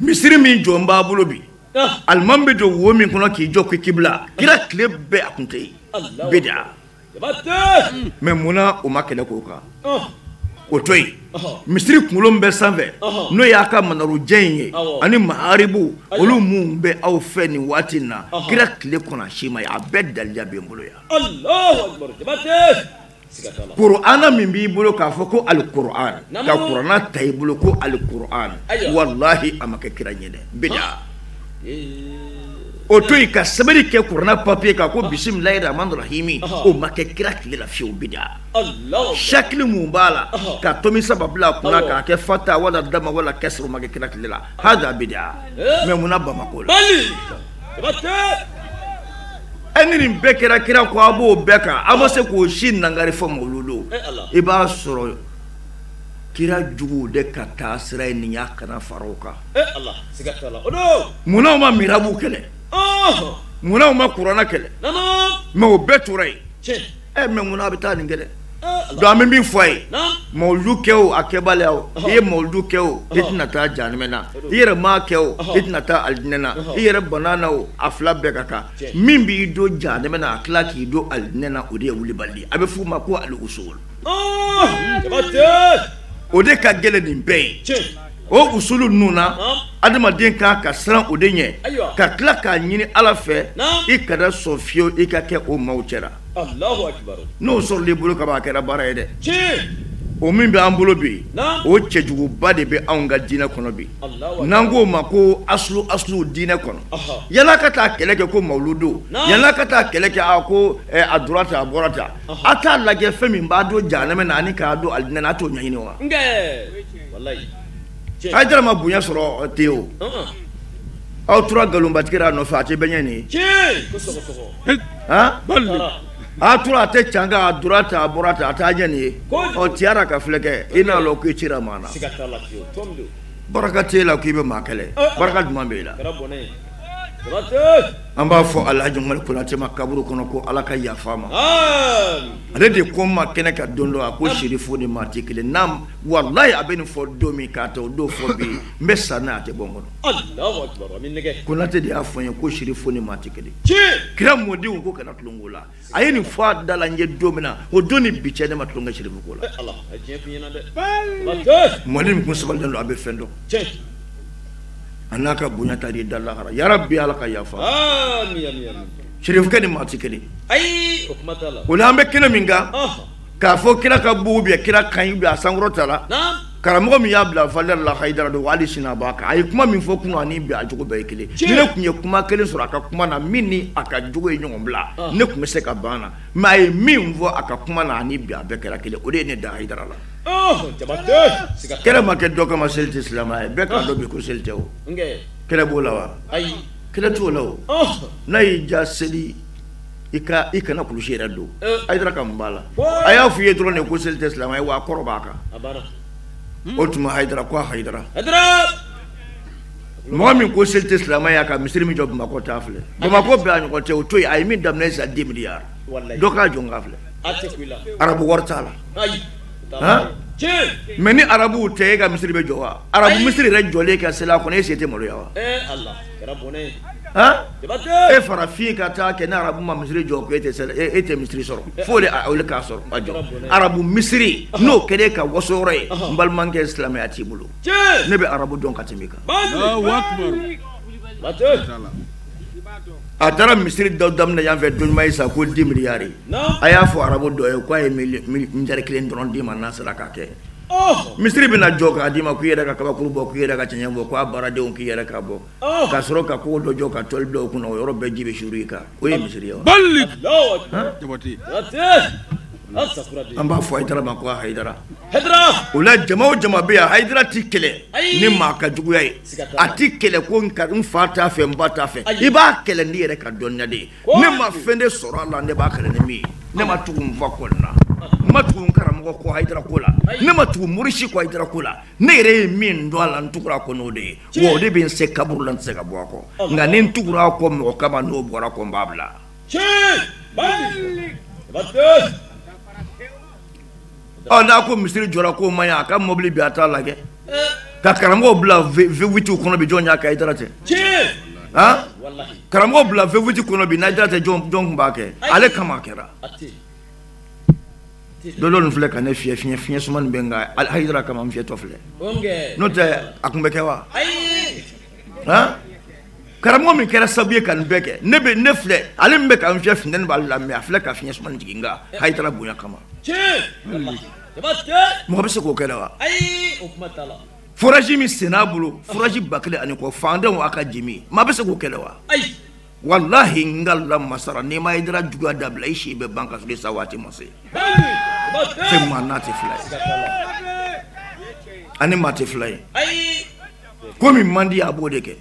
Misiri min jɔ n b'a bolo bi alimami bɛ don wo min kɔnɔ k'i jɔ ko kibila kira tile bɛɛ a kun tɛ yen bida. Mais munna o ma kɛlɛ k'o kan? O to yen misiri kunkolo min bɛ sanfɛ n'o y'a ka manarujɛ in ye ani maharibu olu mun bɛ aw fɛ nin waati in na kira tile kɔnɔ a si ma ye a bɛɛ daliya bɛ n bolo yan. Kurana min b'i bolo k'a fɔ ko alikuran ka kurana ta i bolo ko alikuran walahi a ma kɛ kira ɲɛ dɛ bida. O to yen ka sɛbɛnni kɛ kuranna papier kan ko bisimilahi rahmani rahimi o ma kɛ kira tile la fiyewu bida. Sakili mun b'a la ka tomi saba bila a kunna k'a kɛ fata wala dama wala kɛsiri o ma kɛ kira tile la hada bida. Mais munna Bamakɔ la? E ni nin bɛɛ kɛra kira ko a b'o bɛɛ kan a ma se k'o si nangari fɔ mawuludu i b'a sɔrɔ kira juguw de ka taa sira ye nin y'a kana fara o kan. Munna o ma mirabu kɛlɛ? Munna o ma kuranna kɛlɛ? Mais o bɛɛ tora yen. Mais munna a bɛ taa nin kɛlɛ? Donc an bɛ min fɔ a ye mawuludu kɛ o a kɛbaliya o i ye mawuludu kɛ o i tɛna taa jahanamɛ na i yɛrɛ m'a kɛ o i tɛna taa alijinɛ na i yɛrɛ banna na o a fila bɛɛ ka kan. Min b'i don jahanamɛ na a tila k'i don alijinɛ na o de ye wulibali a bɛ f'o ma ko al-usul. O de ka gɛlɛn nin bɛɛ ye. O usulu ninnu na adamaden kan ka siran o de ɲɛ ka tila k'a ɲini Ala fɛ i kana sɔn fiyewu i ka kɛ o maaw cɛla. N'o sɔrɔla i bolo kaban a kɛra baara ye dɛ. O min bɛ an bolo bi o cɛjuguba de bɛ anw ka diinɛ kɔnɔ bi n'an k'o ma ko asulu asulu diinɛ kɔnɔ yann'a ka taa kɛlɛ kɛ ko mawuludu yann'a ka taa kɛlɛ kɛ a ko a donna tan a bɔra tan a t'a lajɛ fɛn min b'a don jahanamɛ na ani k'a don alijinɛ na a t'o ɲɛɲini wa? Hayidara ma bonya sɔrɔ ten o aw tora nkalonbatigɛ a nɔfɛ a tɛ bɛn ɲɛ nin ye a tora a tɛ can kan a donna tan a bɔra tan a t'a ɲɛ nin ye ɔ tiyara ka filɛ kɛ i n'a lɔn k'i cira maa na baraka t'e la k'i bɛ maa kɛlɛ baraka jumɛn b'e la? An b'a fɔ Alhaji Umaru Konate ma kaburu kɔnɔ ko Ala ka yafa a ma. Ale de ko n ma kɛnɛ ka don dɔ a ko Sirifu ni maa tɛ kelen n'a walayi a bɛ nin fɔ don min k'a ta o don fɔ bi n bɛ sa n'a a tɛ bɔ n kɔnɔ. Konate de y'a fɔ n ye ko Sirifu ni maa tɛ kelen. Kira mɔdenw ko kana tulon k'o la. A ye nin fɔ a da la n ye don min na o don ni bi cɛ ne ma tulon kɛ Sirifu ko la. Mɔden min kun sabalilen don a bɛ fɛn dɔn. A n'a ka bonya ta de da lahara yarabi Ala ka yafa. Sirifukɛ ni maa tɛ kelen. O la an bɛ kɛnɛ min kan k'a fɔ kira ka bon ou bien kira ka ɲi ou bien a sankɔrɔ ta la karamɔgɔ min y'a bila valeur la Hayidara don hali sini a b'a kan a ye kuma min fɔ kunun ani bi a jogo bɛɛ ye kelen. Ni ne tun ye kuma kelen sɔrɔ a ka kuma na min ni a ka jogo ye ɲɔgɔn bila ne tun bɛ se ka ban na mais a ye min fɔ a ka kuma na ani bi a bɛɛ kɛra kelen o de ye ne da Hayidara la. Kɛlɛ ma kɛ dɔ kama seli tɛ silamɛya ye bɛɛ k'a dɔn bi ko seli tɛ o kɛlɛ b'o la wa kɛlɛ t'o la o n'a y'i ja seli i kana kulusi yɛrɛ don Hayidara ka mun b'a la a y'a f'i ye dɔrɔn de ko seli tɛ silamɛya ye wa a kɔrɔ b'a kan o tuma Hayidara ko a Hayidara mɔgɔ min ko seli tɛ silamɛya ye a ka misiri min jɔ Bamakɔ t'a filɛ Bamakɔ bɛɛ a ɲɔgɔn tɛ o to yen a ye min daminɛ sisan 10 miliyari dɔ k'a jɔ n k'a filɛ arabu wari t'a la. Mais ni arabuw tɛ e ka misiri bɛ jɔ wa arabu misiri yɛrɛ jɔlen ka seli a kɔnɔ e sen tɛ maloya wa e farafin ka taa kɛ ni arabu ma misiri jɔ ko e tɛ misiri sɔrɔ fo de o de k'a sɔrɔ a jɔ arabu misiri n'o kɛra e ka waso yɔrɔ ye n balimakɛ silamɛya t'i bolo ne bɛ arabu dɔn ka tɛmɛ i kan. A taara misiri dɔ daminɛ yan fɛ don ɲuman ye sa ko 10 miliyari a y'a fɔ arabu dɔ ye k'a ye miliyari kelen dɔrɔn d'i ma n'a sera k'a kɛ misiri bɛna jɔ k'a d'i ma k'i yɛrɛ ka kabakuru bɔ k'i yɛrɛ ka cɛncɛn bɔ k'a baaradenw k'i yɛrɛ ka bɔ ka sɔrɔ ka kogo dɔ jɔ ka tɔli bila o kunna o yɔrɔ bɛɛ ji bɛ suuru i kan o ye misiri ye wa? An b'a fɔ Hayidara ma ko Hayidara. O la jama o jama bɛ yan, Hayidara ti kɛlɛ ni maa ka juguya ye. A ti kɛlɛ ko n fa t'a fɛ, n ba t'a fɛ. I b'a kɛlɛ n'i yɛrɛ ka dɔnniya de ye. Ne ma fɛn de sɔrɔ a la, ne b'a kɛlɛ ni min ye. Ne ma tugu n fa kɔ nin na, n ma tugu n karamɔgɔ kɔ Hayidara ko la, ne ma tugu morisi kɔ Hayidara ko la. Ne yɛrɛ ye min dɔn a la, n tugura a kɔ n'o de ye. Wa o de bɛ n se kaburu la, n tɛ se ka bɔ a kɔ. Nka ni n tugura a kɔ mɔgɔ kama, n'o bɔra a kɔ, n b'a bila. Ɔ n'a ko misiri jɔra k'o man ɲi, a ka mobili bi a t'a lajɛ. Ka karamɔgɔw bila V8 kɔnɔ bi, jɔn y'a kɛ? Hayidara tɛ. Han? Karamɔgɔw bila V8 kɔnɔ bi, n'Hayidara tɛ, jɔn tun b'a kɛ? Ale kama a kɛra. Dɔ dɔ nin filɛ ka ne fiyɛ, fiɲɛ suma nin bɛ n kan, Hayidara kama n fiyɛtɔ filɛ. N'o tɛ a tun bɛ kɛ wa? Han? Karamɔgɔ min kɛra sababu ye ka nin bɛɛ kɛ, ne bɛ ne filɛ, ale min bɛ ka n fiyɛ, funteni b'ale la, mais a filɛ ka fiɲɛ suma nin jigin n kan Hayidara bonya kama. Mɔgɔ bɛ se k'o kɛ wa? Forage min sen n'a bolo, forage 1000 ani kɔ, fandenw a ka jimi, maa bɛ se k'o kɛlɛ wa? Walahi n ka la masara, n'i ma Hayidara juguya dabila, i si bɛ ban ka sɔrɔ i sa waati ma se. Fɛn maa n'a tɛ fila ye, ani maa tɛ fila ye. Ko min man di a b'o de kɛ.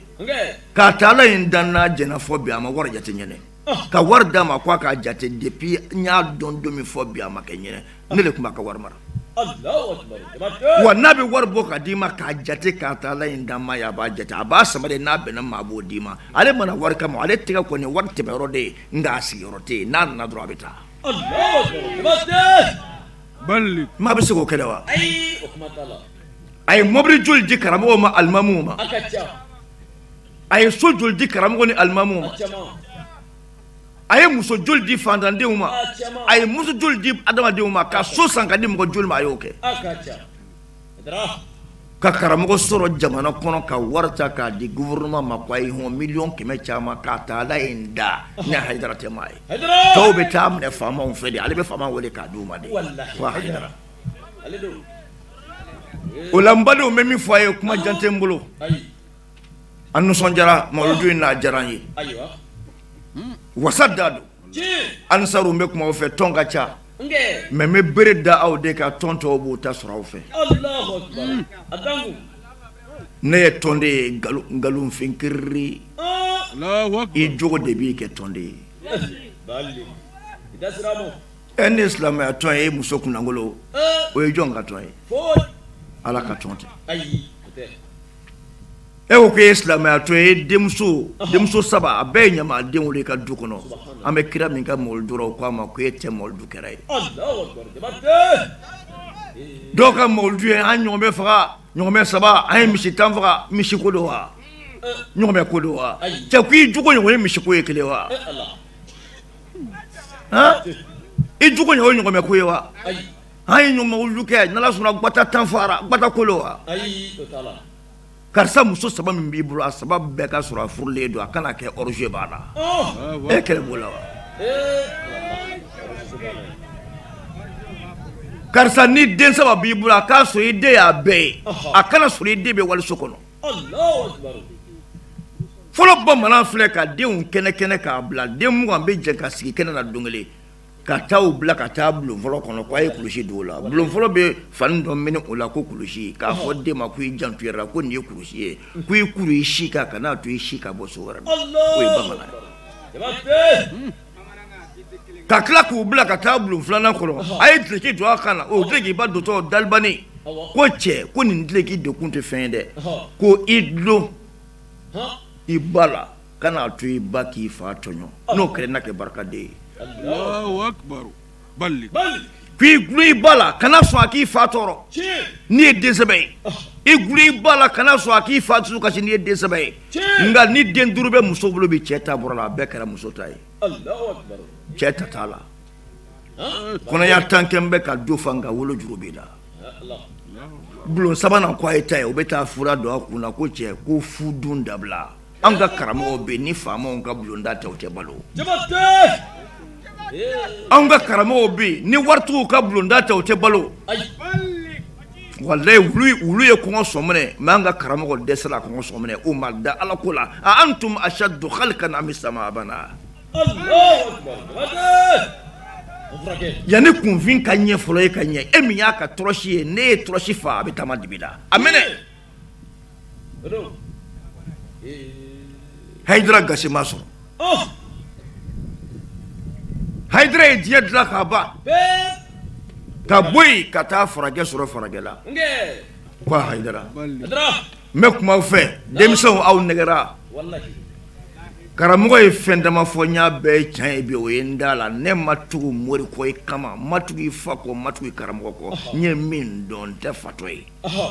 K'a ta Ala ye n dan n'a jɛnna fɔ bi, a ma wari jate ɲɛnɛ. Ka wari d'a ma k'a k'a jate depuis n y'a dɔn don min fɔ bi, a ma kɛ ɲɛnɛ. Ne de tun b'a ka wari mara. Wa n'a bɛ wari bɔ ka d'i ma k'a jate, k'a ta Ala ye n dan ma ye, a b'a jate, a b'a sama de, n'a bɛnna ma a b'o d'i ma. Ale mana wari kama, ale tɛgɛ kɔni wari tɛmɛyɔrɔ de ye, nka a sigiyɔrɔ tɛ yen. N'a nana dɔrɔn a bɛ taa. Maa bɛ se k'o kɛlɛ wa? A ye mobili joli di karamɔgɔw ma, alimamuw ma? A ye so joli di karamɔgɔ ni alimamuw ma? A ye muso joli di fantandenw ma? A ye muso joli di adamadenw ma? Ka so san ka di mɔgɔ joli ma, a y'o kɛ. Ka karamɔgɔ sɔrɔ jamana kɔnɔ ka wari ta k'a di gouvernement ma ko a ye hɔn 100 000 000 caman k'a ta Ala ye n da, ne Hayidara tɛ maa ye. Tɔw bɛ taa minɛ faamaw fɛ de, ale bɛ faama wele k'a d'u ma de. Ko Hayidara. O la n badenw, bɛ min fɔ a ye, kuma jan tɛ n bolo. An nisɔndiyara mawuludu in n'a diyara an ye. Wasa da don. Ansaru n bɛ kuma aw fɛ, tɔn ka ca. Mais n bɛ bere da aw de kan, tɔn tɔw b'o ta sɔrɔ aw fɛ. Ne ye tɔnden ye, nkalonfin kiriri. I jogo de b'i kɛ tɔnden ye. Ɛ ne ye silamɛya tɔn ye, e muso kunnangolo, o ye jɔn ka tɔn ye? Ala ka tɔn tɛ. E ko k'e ye silamɛya tɔn ye, denmuso 3, a bɛɛ ye ɲamadenw de ka du kɔnɔ. An bɛ kira min ka mawuludu la, o ko a ma ko e tɛ mawuludu kɛra ye. Dɔw ka mawuludu ye an ɲɔgɔnbɛ faga, ɲɔgɔnbɛ 3, an ye misi 10 faga, misi ko don wa? Ɲɔgɔnbɛ ko don wa? Cɛ ko i jogo ɲɔgɔn ye misi ko ye kelen wa? I jogo ɲɔgɔn ye ɲɔgɔnbɛ ko ye wa? An ye mawuludu kɛ, n'Ala sɔnna gbata 10 fara, gbata ko don wa? Karisa muso 3 min b'i bolo, a 3 bɛɛ ka sɔrɔ a furulen don, a kana kɛ orge b'a la. E kɛlɛ b'o la wa? Karisa ni den 3 b'i bolo, a k'a sɔrɔ i den y'a bɛɛ ye, a kana sɔrɔ i den bɛ waliso kɔnɔ. Fɔlɔ bamanan filɛ ka denw kɛnɛ kɛnɛ k'a bila, den 20 bɛ jɛ ka sigi kɛnɛ na don kelen, ka taa u bila ka taa bulon fɔlɔ kɔnɔ ko a ye kulusi don o la. Bulon fɔlɔ bɛ fani dɔ minɛ o la ko kulusi, k'a fɔ den ma ko i janto i yɛrɛ la, ko nin ye kulusi ye, ko i kuru i si kan, kan'a to i si ka bɔ so wɛrɛ la. O ye bamanan ye. Ka tila k'u bila ka taa bulon filanan kɔnɔ, a ye duloki don a kan na, o dulokiba dontɔ dalibani ko cɛ, ko nin duloki de kun tɛ fɛn ye dɛ, ko i dulon i ba la, kan'a to i ba k'i fa tɔɲɔ, n'o kɛra n'a kɛ barikaden ye. K'i gulon i ba la, kana sɔn a k'i fa tɔɔrɔ n'i ye den sɛbɛ ye. I gulon i ba la, kana sɔn a k'i fa dusu kasi n'i ye den sɛbɛ ye. Nka ni den 5 bɛ muso bolo bi, cɛ ta bɔra la, a bɛɛ kɛra muso ta ye. Cɛ ta t'a la. Kɔnɔya tan kɛ n bɛ ka du fa, nka wolo juru b'i la. Bulon 3nan ko a ye ta ye, o bɛ taa fura don a kun na ko cɛ ko fu dun dabila. An ka karamɔgɔw bɛ yen, ni faamaw ka bulonda tɛ, o tɛ balo. Anw ka karamɔgɔw bɛ yen, ni waritigiw ka bulonda tɛ, o tɛ balo. Walayi wulu ye kɔngɔ sɔminɛ, mais an ka karamɔgɔ dɛsɛra kɔngɔ sɔminɛ, o ma da Ala ko la. A antum ashaddu khalqan am as-samaa banaha. Yanni kunfin ka ɲɛ fɔlɔ e ka ɲɛ e min y'a ka tɔrɔsi ye ne ye tɔrɔsi fa a bɛ taama dibi la a minɛ. Hayidara gasi ma sɔrɔ. Hayidara ye diɲɛ dilan k'a ban. Ka bɔ yen ka taa farajɛ sɔrɔ farajɛ la. Ko Hayidara. N bɛ kuma aw fɛ denmisɛnw aw nɛgɛra. Karamɔgɔ ye fɛn dama fɔ n y'a bɛɛ ye tiɲɛ ye bi o ye n da la ne ma tugu mori kɔ i kama n ma tugu i fa kɔ n ma tugu i karamɔgɔ kɔ n ye min dɔn n tɛ fatɔ ye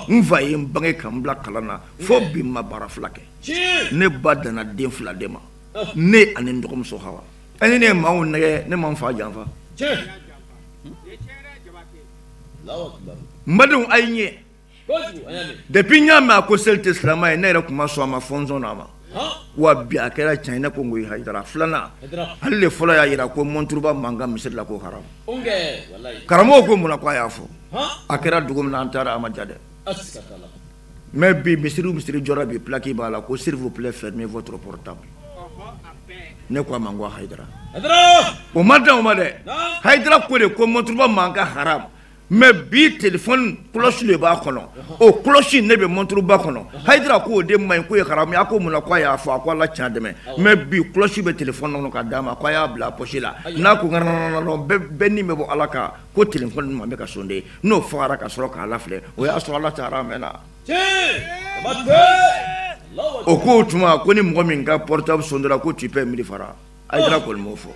n fa ye n bange ka n bila kalan na fo bi n ma baara fila kɛ ne ba danna den fila de ma ne ani n dɔgɔmuso Hawa ani ne ye maaw nɛgɛ ne ma n fa janfa n badenw a ye ɲɛ depuis n y'a mɛn a ko seli tɛ silamɛ ye ne yɛrɛ tun ma sɔn a ma fɔ n sɔnna a ma. Wa bi a kɛra tiɲɛ ye ne ko n ko Hayidara filanan ale de fɔlɔ y'a jira ko mɔnturuba mankan misiri la ko haram karamɔgɔw ko mun na ko a y'a fɔ a kɛra dugu min na an taara a ma ja dɛ mais bi misiri jɔra bi plaque b'a la ko s'il vous plaît fermez votre portable ne ko a ma n ko Hayidara o ma dan o ma dɛ Hayidara ko de ko mɔnturuba mankan haram mais bi téléphone cloche de b'a kɔnɔ o cloche ne bɛ montre ba kɔnɔ Hayidara ko o de ma ɲi k'o ye haramu ye a ko mun na k'a y'a fɔ a ko Ala tiɲɛ dɛmɛ mais bi cloche bɛ téléphone kɔnɔ ka d'a ma k'a y'a bila poche la n'a ko ŋanaŋana bɛɛ ni bɛ bɔ Ala kan ko téléphone ma bɛ ka sonde n'o fagara ka sɔrɔ k'a lafilɛ o y'a sɔrɔ Ala taara a mɛnna o ko o tuma ko ni mɔgɔ min ka portable sondera ko tu paies 1000 francs Hayidara kɔni m'o fɔ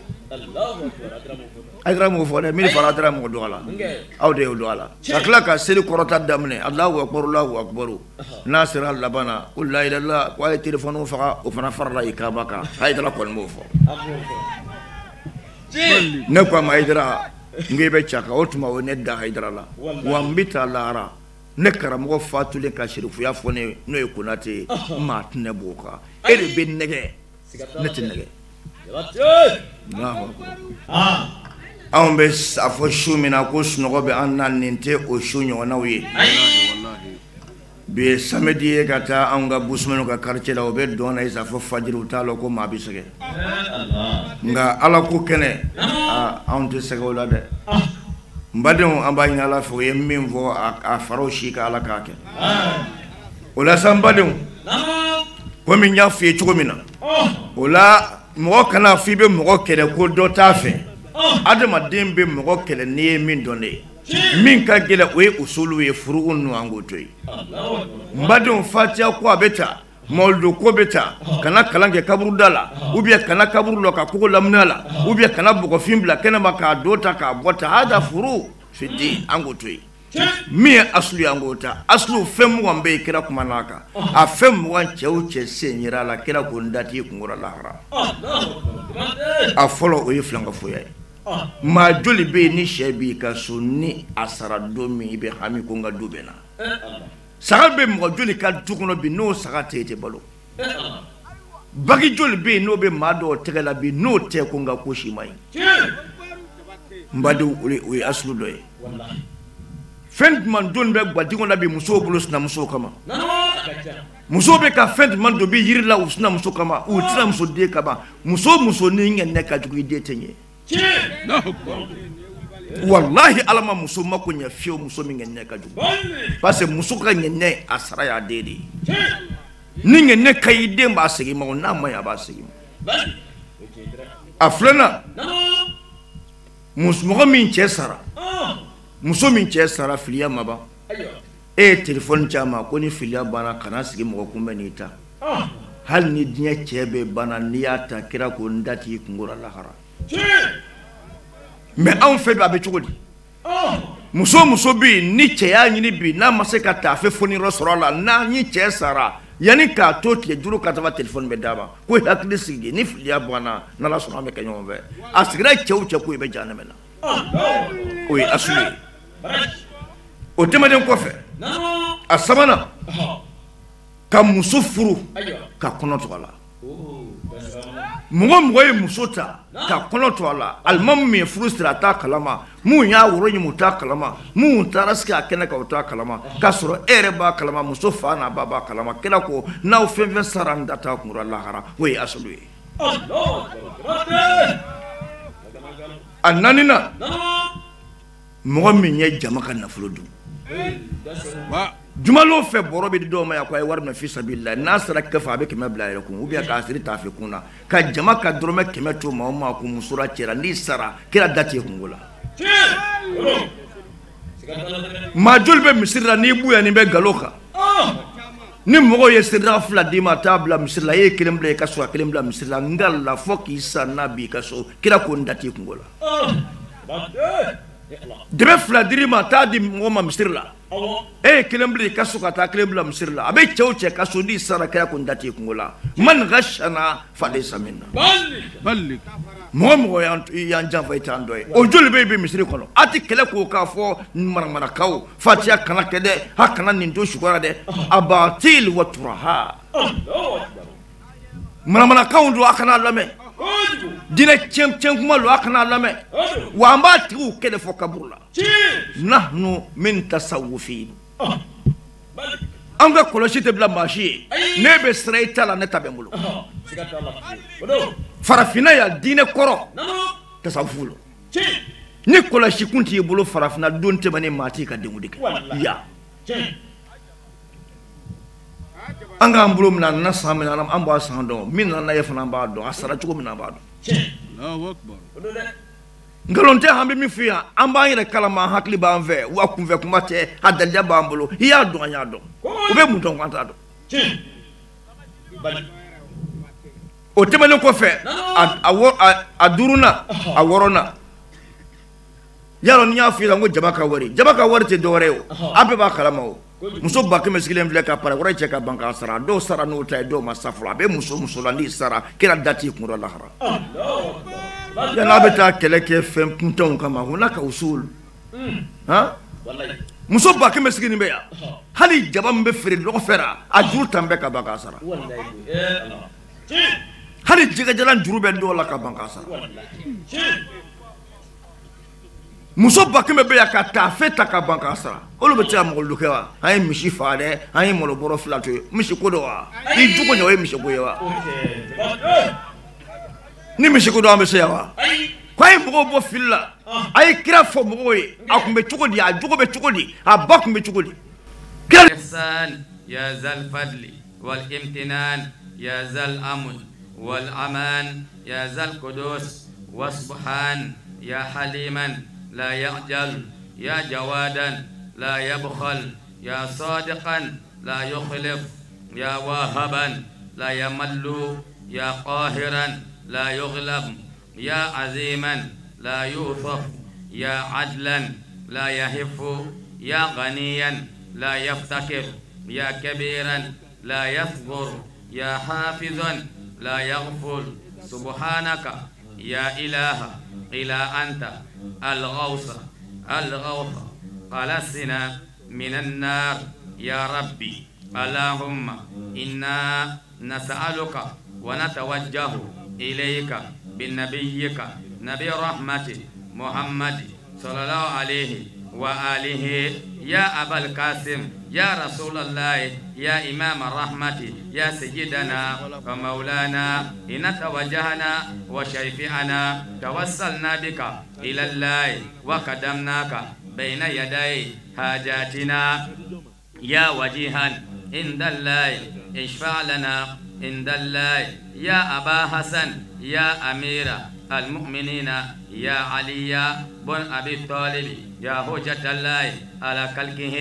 Hayidara m'o fɔ dɛ 1000 francs taara mɔgɔ dɔgɔ la aw de y'o dɔn a la ka tila ka seli kɔrɔta daminɛ Alahu akibaru Alahu akibaru n'a sera laban na ko la ilaha illallah ko a ye téléphone faga o fana farala i kaba kan Hayidara kɔni m'o fɔ ne ko a ma Hayidara n ko i bɛ caka o tuma o ne da Hayidara la wa n bɛ taa lahara ne karamɔgɔ fatulen ka sirifuya fɔ ne n'o ye Konate ye maa tɛ ne b'o kan e de bɛ nɛgɛ ne tɛ nɛgɛ. Anw bɛ a fɔ su min na ko sunɔgɔ bɛ an na nin tɛ o su ɲɔgɔnnaw ye bi ye samedi ye ka taa anw ka busumɛnw ka quartier la o bɛ dɔn na isa fɔ fajiri u t'a lɔn ko maa bɛ sɛgɛn nka Ala ko kɛnɛ anw tɛ sɛgɛn o la dɛ n badenw an b'a ɲini Ala fɛ o ye min fɔ a faraw si ka Ala k'a kɛ o la sa n badenw komi n y'a f'i ye cogo min na o la mɔgɔ kana f'i bɛ mɔgɔ kɛlɛ ko dɔ t'a fɛ adamaden bɛ mɔgɔ kɛlɛ n'i ye min dɔn de ye min ka gɛlɛn o ye usulu ye furuko ninnu an k'o to yen n badenw fatiya ko a bɛ ta mawuludu ko bɛ ta kana kalan kɛ kaburuda la ou bien kana kaburu lɔ ka kogo lamini a la ou bien kana bɔgɔfin bila kɛnɛma k'a do ta k'a bɔ ta hada furu fi din an k'o to yen min ye asulu ye an k'o ta asulu fɛn 20 bɛ yen kira kuma n'a kan a fɛn 20 cɛ o cɛ sen yera a la kira ko n da t'i kunkɔrɔ lahara a fɔlɔ o ye filankafoya ye maa joli bɛ yen ni sɛ b'i ka so ni a sara don min i bɛ hami ko n ka du bɛ na saga bɛ mɔgɔ joli ka du kɔnɔ bi n'o saga tɛ yen tɛ balo bagi joli bɛ yen n'o bɛ maa dɔw tɛgɛ la bi n'o tɛ ko n ka ko si ma ɲi n badenw o ye asulu dɔ ye fɛn jumɛn don bɛ gwadingo la bi musow bolo sinamusow kama musow bɛ ka fɛn jumɛn don bi yiri la u sinamuso kama u sinamuso den kama muso muso ni ŋɛnɛ ka jugu i den tɛ ɲɛ walahi Ala ma muso mako ɲɛ fiyewu muso min ŋɛnɛ ka jugu parce que muso ka ŋɛnɛ a sara y'a den de ye ni ŋɛnɛ ka ɲi den b'a segin ma o n'a ma ɲi a b'a segin ma a filanan mɔgɔ min cɛ sara muso min cɛ sara filiya ma ban e ye telefɔni ci a ma ko ni filiya banna kana sigi mɔgɔ kunbɛn n'i ta hali ni diɲɛ cɛ bɛɛ banna n'i y'a ta kira ko n da t'i kunkɔrɔ lahara mais anw fɛ bi a bɛ cogo di muso muso bɛ yen ni cɛ y'a ɲini bi n'a ma se ka taafe foniyɔrɔ sɔrɔ a la n'a ni cɛ sara yanni k'a to tile 5 ka taa telefɔni bɛ d'a ma ko hakili sigi ni filiya banna n'Ala sɔnna an bɛ kɛ ɲɔgɔn fɛ a sigira cɛ o cɛ ko i bɛ jahanama na o ye asulu ye o tɛmɛnen kɔfɛ a sabanan ka muso furu ka kɔnɔ to a la mɔgɔ mɔgɔ ye muso ta ka kɔnɔ to a la alimamu min ye furu siri a t'a kalama mun y'a woro ɲimi u t'a kalama mun taara sigi a kɛnɛ kan u t'a kalama k'a sɔrɔ e yɛrɛ b'a kalama muso fa n'a ba b'a kalama kira ko n'aw fɛn fɛn sara n da t'a kunkɔrɔ lahara o ye asulu ye. A naaninan, mɔgɔ min ye jama ka nafolo dun. Jumalon fɛ bɔrɔ bɛ di dɔw ma yan ko a ye wari minɛ fi sabilillah, n'a sera kɛfɛ a bɛ 100 bila a yɛrɛ kun ou bien k'a siri taafe kun na ka jama ka dɔrɔmɛ 100 to maa o maa kun, muso la cɛ la, n'i sara kira da t'i kungo la. Maa joli bɛ misiri la n'i bonya n'i bɛ nkalon kan? Ni mɔgɔw ye sirida fila d'i ma, t'a bila misiri la, e ye kelen bila i ka so, a kelen bila misiri la, n ka la fɔ k'i sa n'a b'i ka so, kira ko n da t'i kungo la. Dɛmɛ fila dir'i ma, t'a di mɔgɔ ma misiri la, e ye kelen bila i ka so ka taa kelen bila misiri la, a bɛ cɛ o cɛ ka so, n'i sara kira ko n da t'i kungo la. Man ghashana falaysa minna. Mɔgɔ mɔgɔ y'an janfa i t'an dɔ ye. O joli bɛ yen bi misiri kɔnɔ? A tɛ kɛlɛ k'o k'a fɔ maramarakaw, fatiya kana kɛ dɛ, a kana nin to sukara dɛ, abatil wa turaha. Maramarakaw don, a kana lamɛn. Diinɛ tiɲɛ kuma don, a kana lamɛn. Wa an b'a tigiw kɛlɛ fɔ kaburu la. Nahnu min tasawufin. An ka kɔlɔsi tɛ bila maa si ye. Ne bɛ sira i ta la, ne ta bɛ n bolo. Farafinna yan diinɛ kɔrɔ tasawufu lo. Ni kɔlɔsi kun t'i bolo farafinna don tɛmɛnen maa t'i ka denkundi kɛ. Ya. An k'an bolo minɛ, a nana san min na an b'a san dɔn, min nana ye fana an b'a dɔn, a sara cogo min na an b'a dɔn. Nkalon tɛ, an bɛ min f'i ye, an b'an yɛrɛ kalama, an hakili b'an fɛ, wa kunfɛ kuma tɛ, a daliya b'an bolo, i y'a dɔn an y'a dɔn, u bɛ mun dɔn k'an t'a dɔn. O tɛmɛnen kɔfɛ, a duurunan, a wɔɔrɔnan, yalɔ n'i y'a f'i ɲɛna ko jama ka wari, jama ka wari tɛ dɔwɛrɛ ye o, a bɛɛ b'a kalama o. Muso 100 sigilen filɛ ka pari wɛrɛ cɛ ka ban k'a sara, dɔw sara n'o ta ye, dɔw ma sa fɔlɔ. A bɛ muso muso la n'i sara kira da t'i kun lahara. Yan'a bɛ taa kɛlɛ kɛ fɛn kuntanw kama, hunaka usul. Han, muso 100 sigilen bɛ yan, hali jaba min bɛ feere lɔgɔ fɛ la, a juru tan bɛɛ ka ban k'a sara. Hali jɛgɛjalan juru bɛ dɔw la ka ban k'a sara. Muso 100 bɛ yan ka taafe ta ka ban k'a sara, olu bɛ se ka mɔgɔ kɛ wa? An ye misi faga dɛ, an ye malo bɔrɔ 2 to yen, misi ko don wa? I jogo ɲɛ o ye misi ko ye wa? Ni misi ko don an bɛ se yan wa? Ko a ye mɔgɔw bɔ fili la, a ye kira fɔ mɔgɔw ye, a kun bɛ cogo di, a jogo bɛ cogo di, a ba kun bɛ cogo di? Ihsan ya zal fadli wal imtinan ya zal amn wal aman ya zal qudus wasubhan ya haliman لا يعجل يا جوادا لا يبخل يا صادقا لا يخلف يا واهبا لا يمل يا قاهرا لا يغلب يا عزيما لا يوصف يا عدلا لا يهف يا غنيا لا يفتقر يا كبيرا لا يصغر يا حافظا لا يغفل. سبحانك يا إله إلا أنت الغوث الغوث خلصنا من النار يا ربي. اللهم إنا نسألك ونتوجه إليك بنبيك نبي رحمة محمد صلى الله عليه وآله يا أبا القاسم يا رسول الله يا إمام الرحمة يا سيدنا ومولانا إن توجهنا وشيفعنا توسلنا بك إلى الله وقدمناك بين يدي حاجاتنا يا وجيها عند الله اشفع لنا عند الله يا أبا حسن يا أمير المؤمنين يا علي بن أبي طالب يا حجة الله على خلقه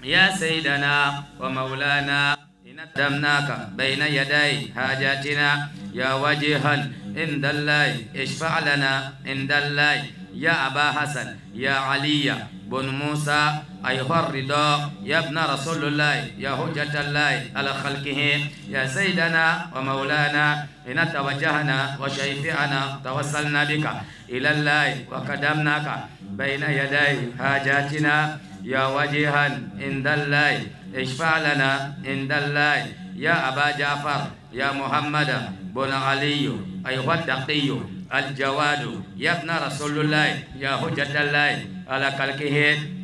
يا سيدنا ومولانا إن قدمناك بين يدي حاجاتنا يا وجيها عند الله اشفع لنا عند الله يا أبا حسن يا علي بن موسى أيها الرضا يا ابن رسول الله يا حجة الله على خلقه يا سيدنا ومولانا إن توجهنا وشيفعنا توسلنا بك إلى الله وقدمناك بين يدي حاجاتنا يا وجيها عند الله اشفع لنا عند الله يا أبا جعفر يا محمد بن علي أيها التقي الجواد يا ابن رسول الله يا حجة الله على خلقه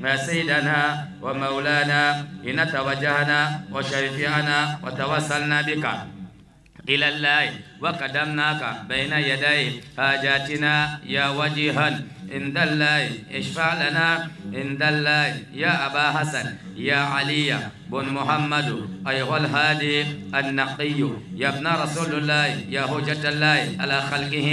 يا سيدنا ومولانا إن توجهنا وشرفعنا وتوسلنا بك إلى الله وقدمناك بين يدي حاجاتنا يا وجيها عند الله اشفع لنا عند الله يا أبا حسن يا علي بن محمد أيها الهادي النقي يا ابن رسول الله يا حجة الله على خلقه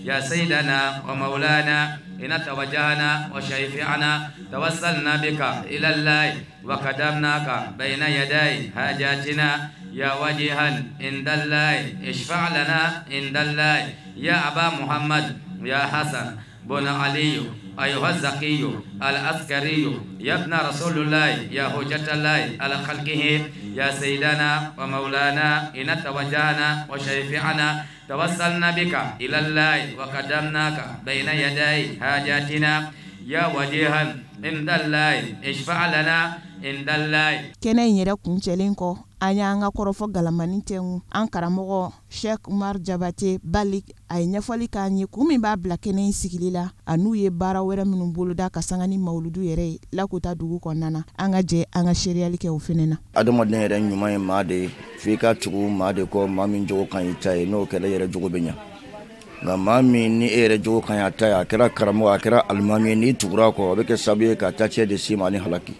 يا سيدنا ومولانا إن توجهنا وشيفعنا توسلنا بك إلى الله وقدمناك بين يدي حاجاتنا يا وجيها عند الله اشفع لنا عند الله يا أبا محمد يا حسن بن علي أيها الزكي العسكري يا ابن رسول الله يا حجة الله على خلقه يا سيدنا ومولانا إن توجهنا وشيفعنا توسلنا بك إلى الله وقدمناك بين يدي حاجاتنا يا وجيها عند الله اشفع لنا عند الله. Kɛnɛ in yɛrɛ kuncɛlen kɔ, an y'an ka kɔrɔfɔ galamani tɛnku an karamɔgɔ Cheikh Umar Jabate Balik. A ye ɲɛfɔli k'an ye kun min b'a bila kɛnɛ in sigili la, a n'u ye baara wɛrɛ minnu boloda ka sanga ni mawuludu yɛrɛ ye Lakota dugu kɔnɔna na. An ka jɛ an ka seereyali kɛ o fɛnɛ na. Adamaden yɛrɛ ɲuman ye maa de ye, f'i ka tugu maa de kɔ, maa min jogo ka ɲi ta ye, n'o kɛra e yɛrɛ jogo bɛ ɲa. Nka maa min ni e yɛrɛ jogo ka ɲi a ta ye, a kɛra karamɔgɔ, a kɛra alimami ye, n'i tugura a kɔ, a bɛ kɛ sababu ye ka tacɛ de s'i ma ani halaki.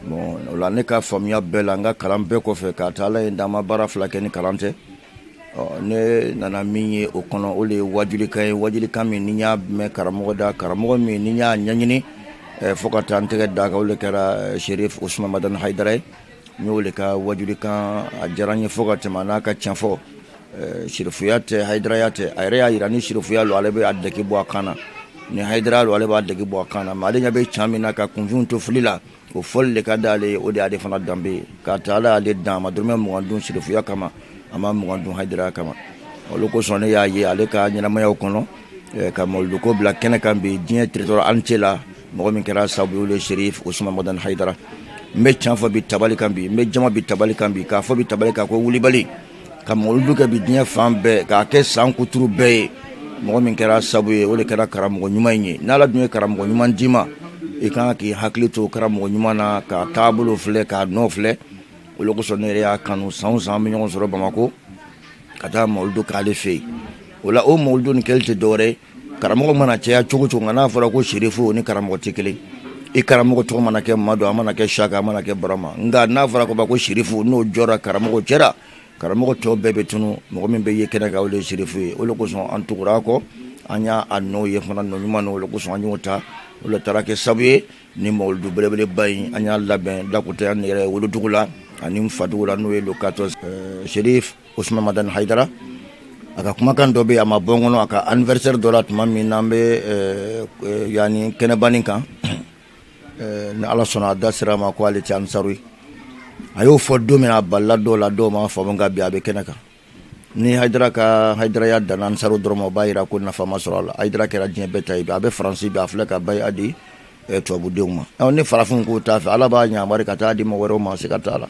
Bon, o la ne ka faamuya bɛɛ la, n ka kalan bɛɛ kɔfɛ, k'a ta Ala ye d'an ma baara fila kɛ ni kalan tɛ. Ɔ, ne nana min ye o kɔnɔ, o de ye wajulikan ye, wajulikan min ni n y'a mɛn karamɔgɔ da, karamɔgɔ min ni n y'a ɲɛɲini fo ka taa n tɛgɛ d'a kan, o de kɛra Cherif Ousmane Madani Haidara ye. N y'o de ka wajulikan, a diyara n ye fo ka tɛmɛ, a n'a ka tiɲɛ fɔ. Sirifuya tɛ, hayidaraya tɛ. A yɛrɛ y'a yira ni sirifuya lo, ale bɛ a dɛki bɔ a kan na, ni hayidaraya lo, ale b'a dɛki bɔ a kan na. Mais ale ɲɛ bɛ can min na ka kunfinw to fili la, o fɔli de ka d'ale ye, o de y'ale fana danbe ye. K'a ta Ala y'ale dan, a ma dɔrɔmɛ 20 dun sirifuya kama, a ma 20 dun hayidaraya kama. Olu kosɔn ne y'a ye ale ka ɲɛnamayaw kɔnɔ ka mawuluduko bila kɛnɛ kan bi diɲɛ territoire entier la, mɔgɔ min kɛra sababu ye, o de ye Cherif Ousmane Madani Haidara. N bɛ can fɔ bi tabali kan bi, n bɛ jama bi tabali kan bi, k'a fɔ bi tabali kan ko wulibali ka mawuludu kɛ bi diɲɛ fan bɛɛ, k'a kɛ san kuturu bɛɛ ye, mɔgɔ min kɛra sababu ye, o de kɛra karamɔgɔ ɲuman in ye. N'Ala dun ye karamɔgɔ ɲuman d'i ma, i kan k'i hakili to karamɔgɔ ɲuman na, k'a taabolo filɛ, k'a nɔ filɛ. O de kosɔn ne yɛrɛ y'a kanu, san o san an bɛ ɲɔgɔn sɔrɔ Bamakɔ ka taa mawuludu k'ale fɛ yen. O la o mawuludu nin kɛli tɛ dɔwɛrɛ ye, karamɔgɔ mana caya cogo cogo, nka n'a fɔra ko Cherifu ni karamɔgɔ tɛ kelen. I karamɔgɔ tɔgɔ mana kɛ Madu, a mana kɛ Saka, a mana kɛ Barama, nka n'a fɔra ko Cherifu, n'o jɔra karamɔgɔ cɛra, karamɔgɔ tɔ bɛɛ bɛ tunu, mɔgɔ min bɛ ye kɛnɛ kan, o de ye Cherifu ye. O de kosɔn an tugura a kɔ, an y'a nɔ ye fana, nɔ ɲuman, o de kosɔn an y'o ta. O de taara kɛ sababu ye ni mawuludu belebeleba in an y'a labɛn Lakota an yɛrɛ wolodugu la ani n fadugu la, n'o ye le 14. Cherif Ousmane Madani Haidara, a ka kumakan dɔ bɛ yen, a ma bɔ n kɔnɔ, a ka anniversaire dɔ la tuma min n'an bɛ yanni kɛnɛbanin kan, ni Ala sɔnna a da sera a ma ko ale tɛ ansaru ye. A y'o fɔ don min na, a balila dɔw la, dɔw m'a faamu, nka bi a bɛ kɛnɛ kan. Ni Haidara ka hayidaraya danna ansaru dɔrɔn ma, o b'a yira ko nafa ma sɔrɔ a la. Haidara kɛra diɲɛ bɛɛ ta ye bi, a bɛ Faransi bi, a filɛ ka bayi a di tubabudenw ma. Ni farafinw k'o t'a fɛ, Ala b'a ɲamari ka taa di mɔgɔ wɛrɛw ma, se ka t'a la.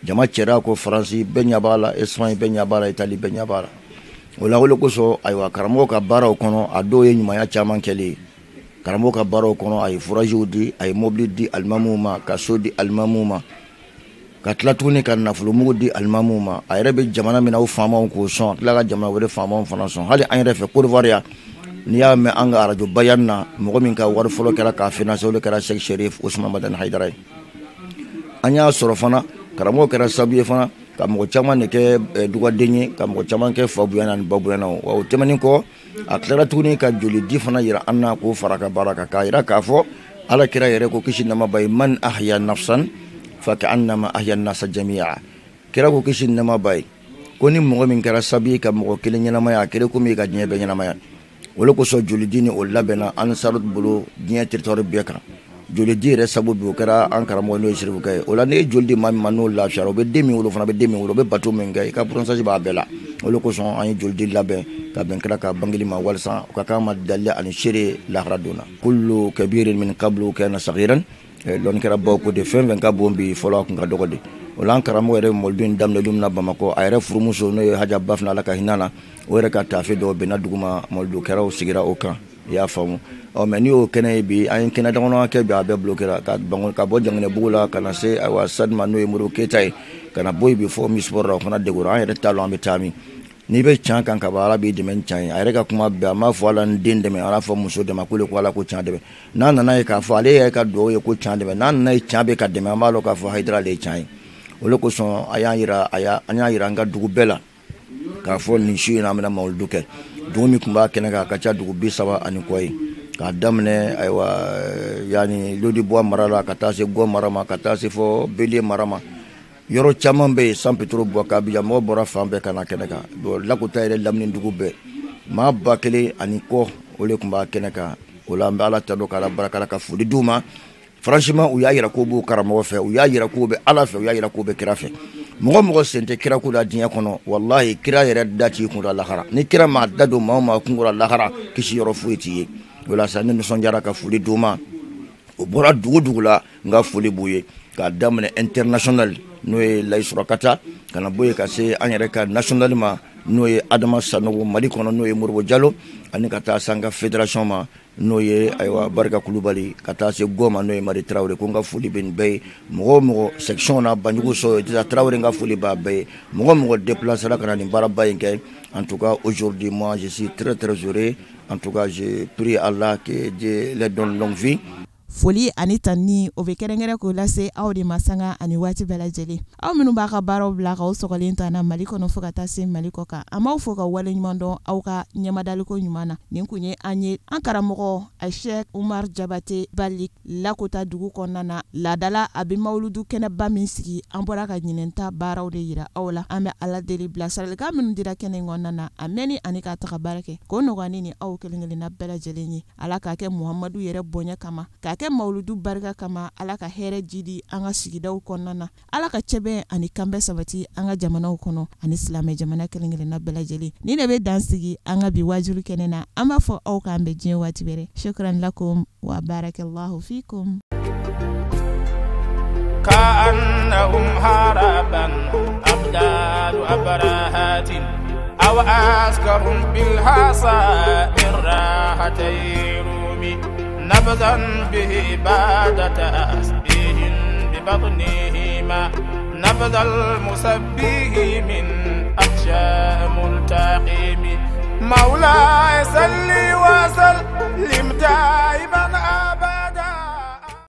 Jama cɛra ko Faransi bɛɛ ɲɛ b'a la, Espagne bɛɛ ɲɛ b'a la, Italie bɛɛ ɲɛ b'a la. O la o de kosɔn, ayiwa, karamɔgɔ ka baaraw kɔnɔ, a dɔw ye ɲumanya caman kɛlen ye. Karamɔgɔ ka baaraw kɔnɔ, a ye furajiw di, a ye mobili di alimamuw ma, ka so di alimamuw ma, ka tila tuguni ka nafolomugu di alimamuw ma. A yɛrɛ bɛ jamana min na, o faamaw k'o sɔn, a tila ka jamana wɛrɛ faamaw fana sɔn. Hali an yɛrɛ fɛ Côte d'Ivoire yan, n'i y'a mɛn an ka arajo Bayan na, mɔgɔ min ka wari fɔlɔ kɛra k'a financer, o de kɛra Cheikh Cherif Ousmane Madani Haidara ye. An y'a sɔrɔ fana karamɔgɔ kɛra sababu ye fana ka mɔgɔ caman de kɛ dugaden ye, ka mɔgɔ caman kɛ fa bonyana ani ba bonyana. Wa o tɛmɛnen kɔ, a tilara tuguni ka joli di fana yira an na, k'o fara ka baara kan, k'a yira k'a fɔ Ala kira yɛrɛ ko kisi nɛɛma b'a ye, man ahya nafsan fa ka'annama ahya nasa jami'a. Kira ko kisi nɛɛma b'a ye ko ni mɔgɔ min kɛra sababu ye ka mɔgɔ kelen ɲɛnamaya, a kɛra komi i ka diɲɛ bɛɛ ɲɛnamaya. O de kosɔn jolidi ni o labɛnna ansaru bolo diɲɛ territoire bɛɛ kan. Jolidi yɛrɛ sababu bi, o kɛra an karamɔgɔ n'o ye Cherifukɛ ye. O la n'e ye joli di maa min ma, n'o lafiyara, o bɛ den min wolo fana, bɛ den min wolo, o bɛ bato min kɛ, i ka pourcentage b'a bɛɛ la. O de kosɔn an ye jolidi labɛn ka bɛn kira ka bangeli ma, walasa o ka k'an ma dalila ani seere lahara don na. Kullu kabirin min qablu kana saghiran, lɔnni kɛra baw ko de, fɛn fɛn ka bon bi, fɔlɔ a kun ka dɔgɔ de. O la an karamɔgɔ yɛrɛ mɔliden in daminɛ don min na Bamakɔ, a yɛrɛ furumuso n'o ye Haja Bafina, Ala ka hinɛ na, o yɛrɛ ka taafe dɔw bɛnna dugu ma, mɔlidukɛlaw sigira o kan. I y'a faamu. Ɔ mais n'i y'o kɛnɛ ye bi, an ye kɛnɛ damadɔ kɛ bi, a bɛɛ bloqué ka bɔ Janginɛbugu la ka na se ayiwa stade ma, n'o ye Modibo Keyita ye, ka na bɔ yen bi fɔ Omnisport la, o fana degora. An yɛrɛ t'a lɔn an bɛ taa min. N'i bɛ can kan ka ban, Ala b'i dɛmɛ ni can ye. A yɛrɛ ka kuma bɛɛ, a m'a fɔ Ala n den dɛmɛ, ala fɔ muso dɛmɛ, k'o le ko Ala ko can dɛmɛ. N'a nana ye k'a fɔ ale yɛrɛ ka dugawu ye ko can dɛmɛ, n'a nana ye can bɛ ka dɛmɛ, an b'a lɔn k'a fɔ Hayidara le ye can ye. O le kosɔn a y'an yira, an y'a yira an ka dugu bɛɛ la k'a fɔ nin su in na an bɛna mawuludu kɛ. Dugu min tun b'a kɛnɛ kan, a ka ca dugu 30 ani kɔ ye, k'a daminɛ ayiwa yanni Lodibuwa mara la, ka taa se Gɔ mara ma, ka taa se fɔ Beliye mara ma. Yɔrɔ caman bɛ yen, San Petro bɔ ka Abidjan, mɔgɔw bɔra fan bɛɛ ka na kɛnɛ kan. Bon, Lakota yɛrɛ lamini dugu bɛɛ, maa 1000 ani kɔ, o de tun b'a kɛnɛ kan. O la an bɛ Ala tanu k'Ala barika ka foli d'u ma. Franchement, u y'a yira k'u b'u karamɔgɔ fɛ, u y'a yira k'u bɛ Ala fɛ, u y'a yira k'u bɛ kira fɛ. Mɔgɔ mɔgɔ sen tɛ kira ko la diɲɛ kɔnɔ, walahi kira yɛrɛ da t'i kun lahara. Ni kira maa da don maa o maa kun kɔrɔ lahara, kisi yɔrɔ foyi t'i ye. O la sa, ne nisɔndiyara ka foli d'u ma. O bɔra dugu dugu la, n ka foli b'u ye, k'a daminɛ international, n'o ye Layi Surakata, ka na bɔ yen ka se an yɛrɛ ka national ma, n'o ye Adama Sanogo Mali kɔnɔ, n'o ye Modibo Jalo, ani ka taa se an ka fédération ma, n'o ye ayiwa Barika Kulubali, ka taa se Gɔ ma, n'o ye Mari Tarawele. Ko n ka foli bɛ nin bɛɛ ye. Mɔgɔ o mɔgɔ section na, Banjugu so Idrissa Tarawele, n ka foli b'a bɛɛ ye. Mɔgɔ o mɔgɔ déplacé ka na nin baaraba in kɛ, en tout cas aujourd'hui, moi je suis très très heureux. En tout cas, je prie Allah que Dieu les donne longue vie. Foli ani tanni, o bɛ kɛrɛnkɛrɛn k'o lase aw de ma sanga ani waati bɛɛ lajɛlen, aw minnu b'a ka baaraw bila k'aw sɔgɔlen ta na Mali kɔnɔ fo ka taa se Mali kɔ kan. An b'aw fo ka waleɲuman dɔn aw ka ɲɛmadaliko ɲuman na. Nin kun ye an ye an karamɔgɔ Sɛk Umar Jabate Bali, Lakota dugu kɔnɔna na. Laadala a bɛ mawuludu kɛnɛba min sigi, an bɔra ka ɲinɛnta baaraw de yira aw la. An bɛ Ala deli, bilasiralikan minnu dira kɛnɛ in kɔnɔna na, a mɛnni ani k'a taga baara kɛ, k'o nɔgɔya ne ni aw kelen-kelenna bɛɛ lajɛlen ye. Ala k'a kɛ Muhamadu yɛrɛ bonya kama, k'a kɛ mawuludu barika kama. Ala ka hɛrɛ jidi an ka sigidaw kɔnɔna na. Ala ka cɛbɛn ani kanbɛn sabati an ka jamanaw kɔnɔ ani silamɛ jamana kelen-kelenna bɛɛ lajɛlen. Ni de bɛ dan sigi an ka bi wajulu kɛnɛ na. An b'a fɔ aw k'an bɛn diɲɛ waati wɛrɛ. Shukran lakum wa barakallahu fikum. كأنهم هربا أبدال أبرهات أو أسكر بالحصى من راحتي رومي نبذا به بعد تسبيه ببطنهما نبذ المسبه من أخشى ملتقم. مولاي صل وسلم دائما.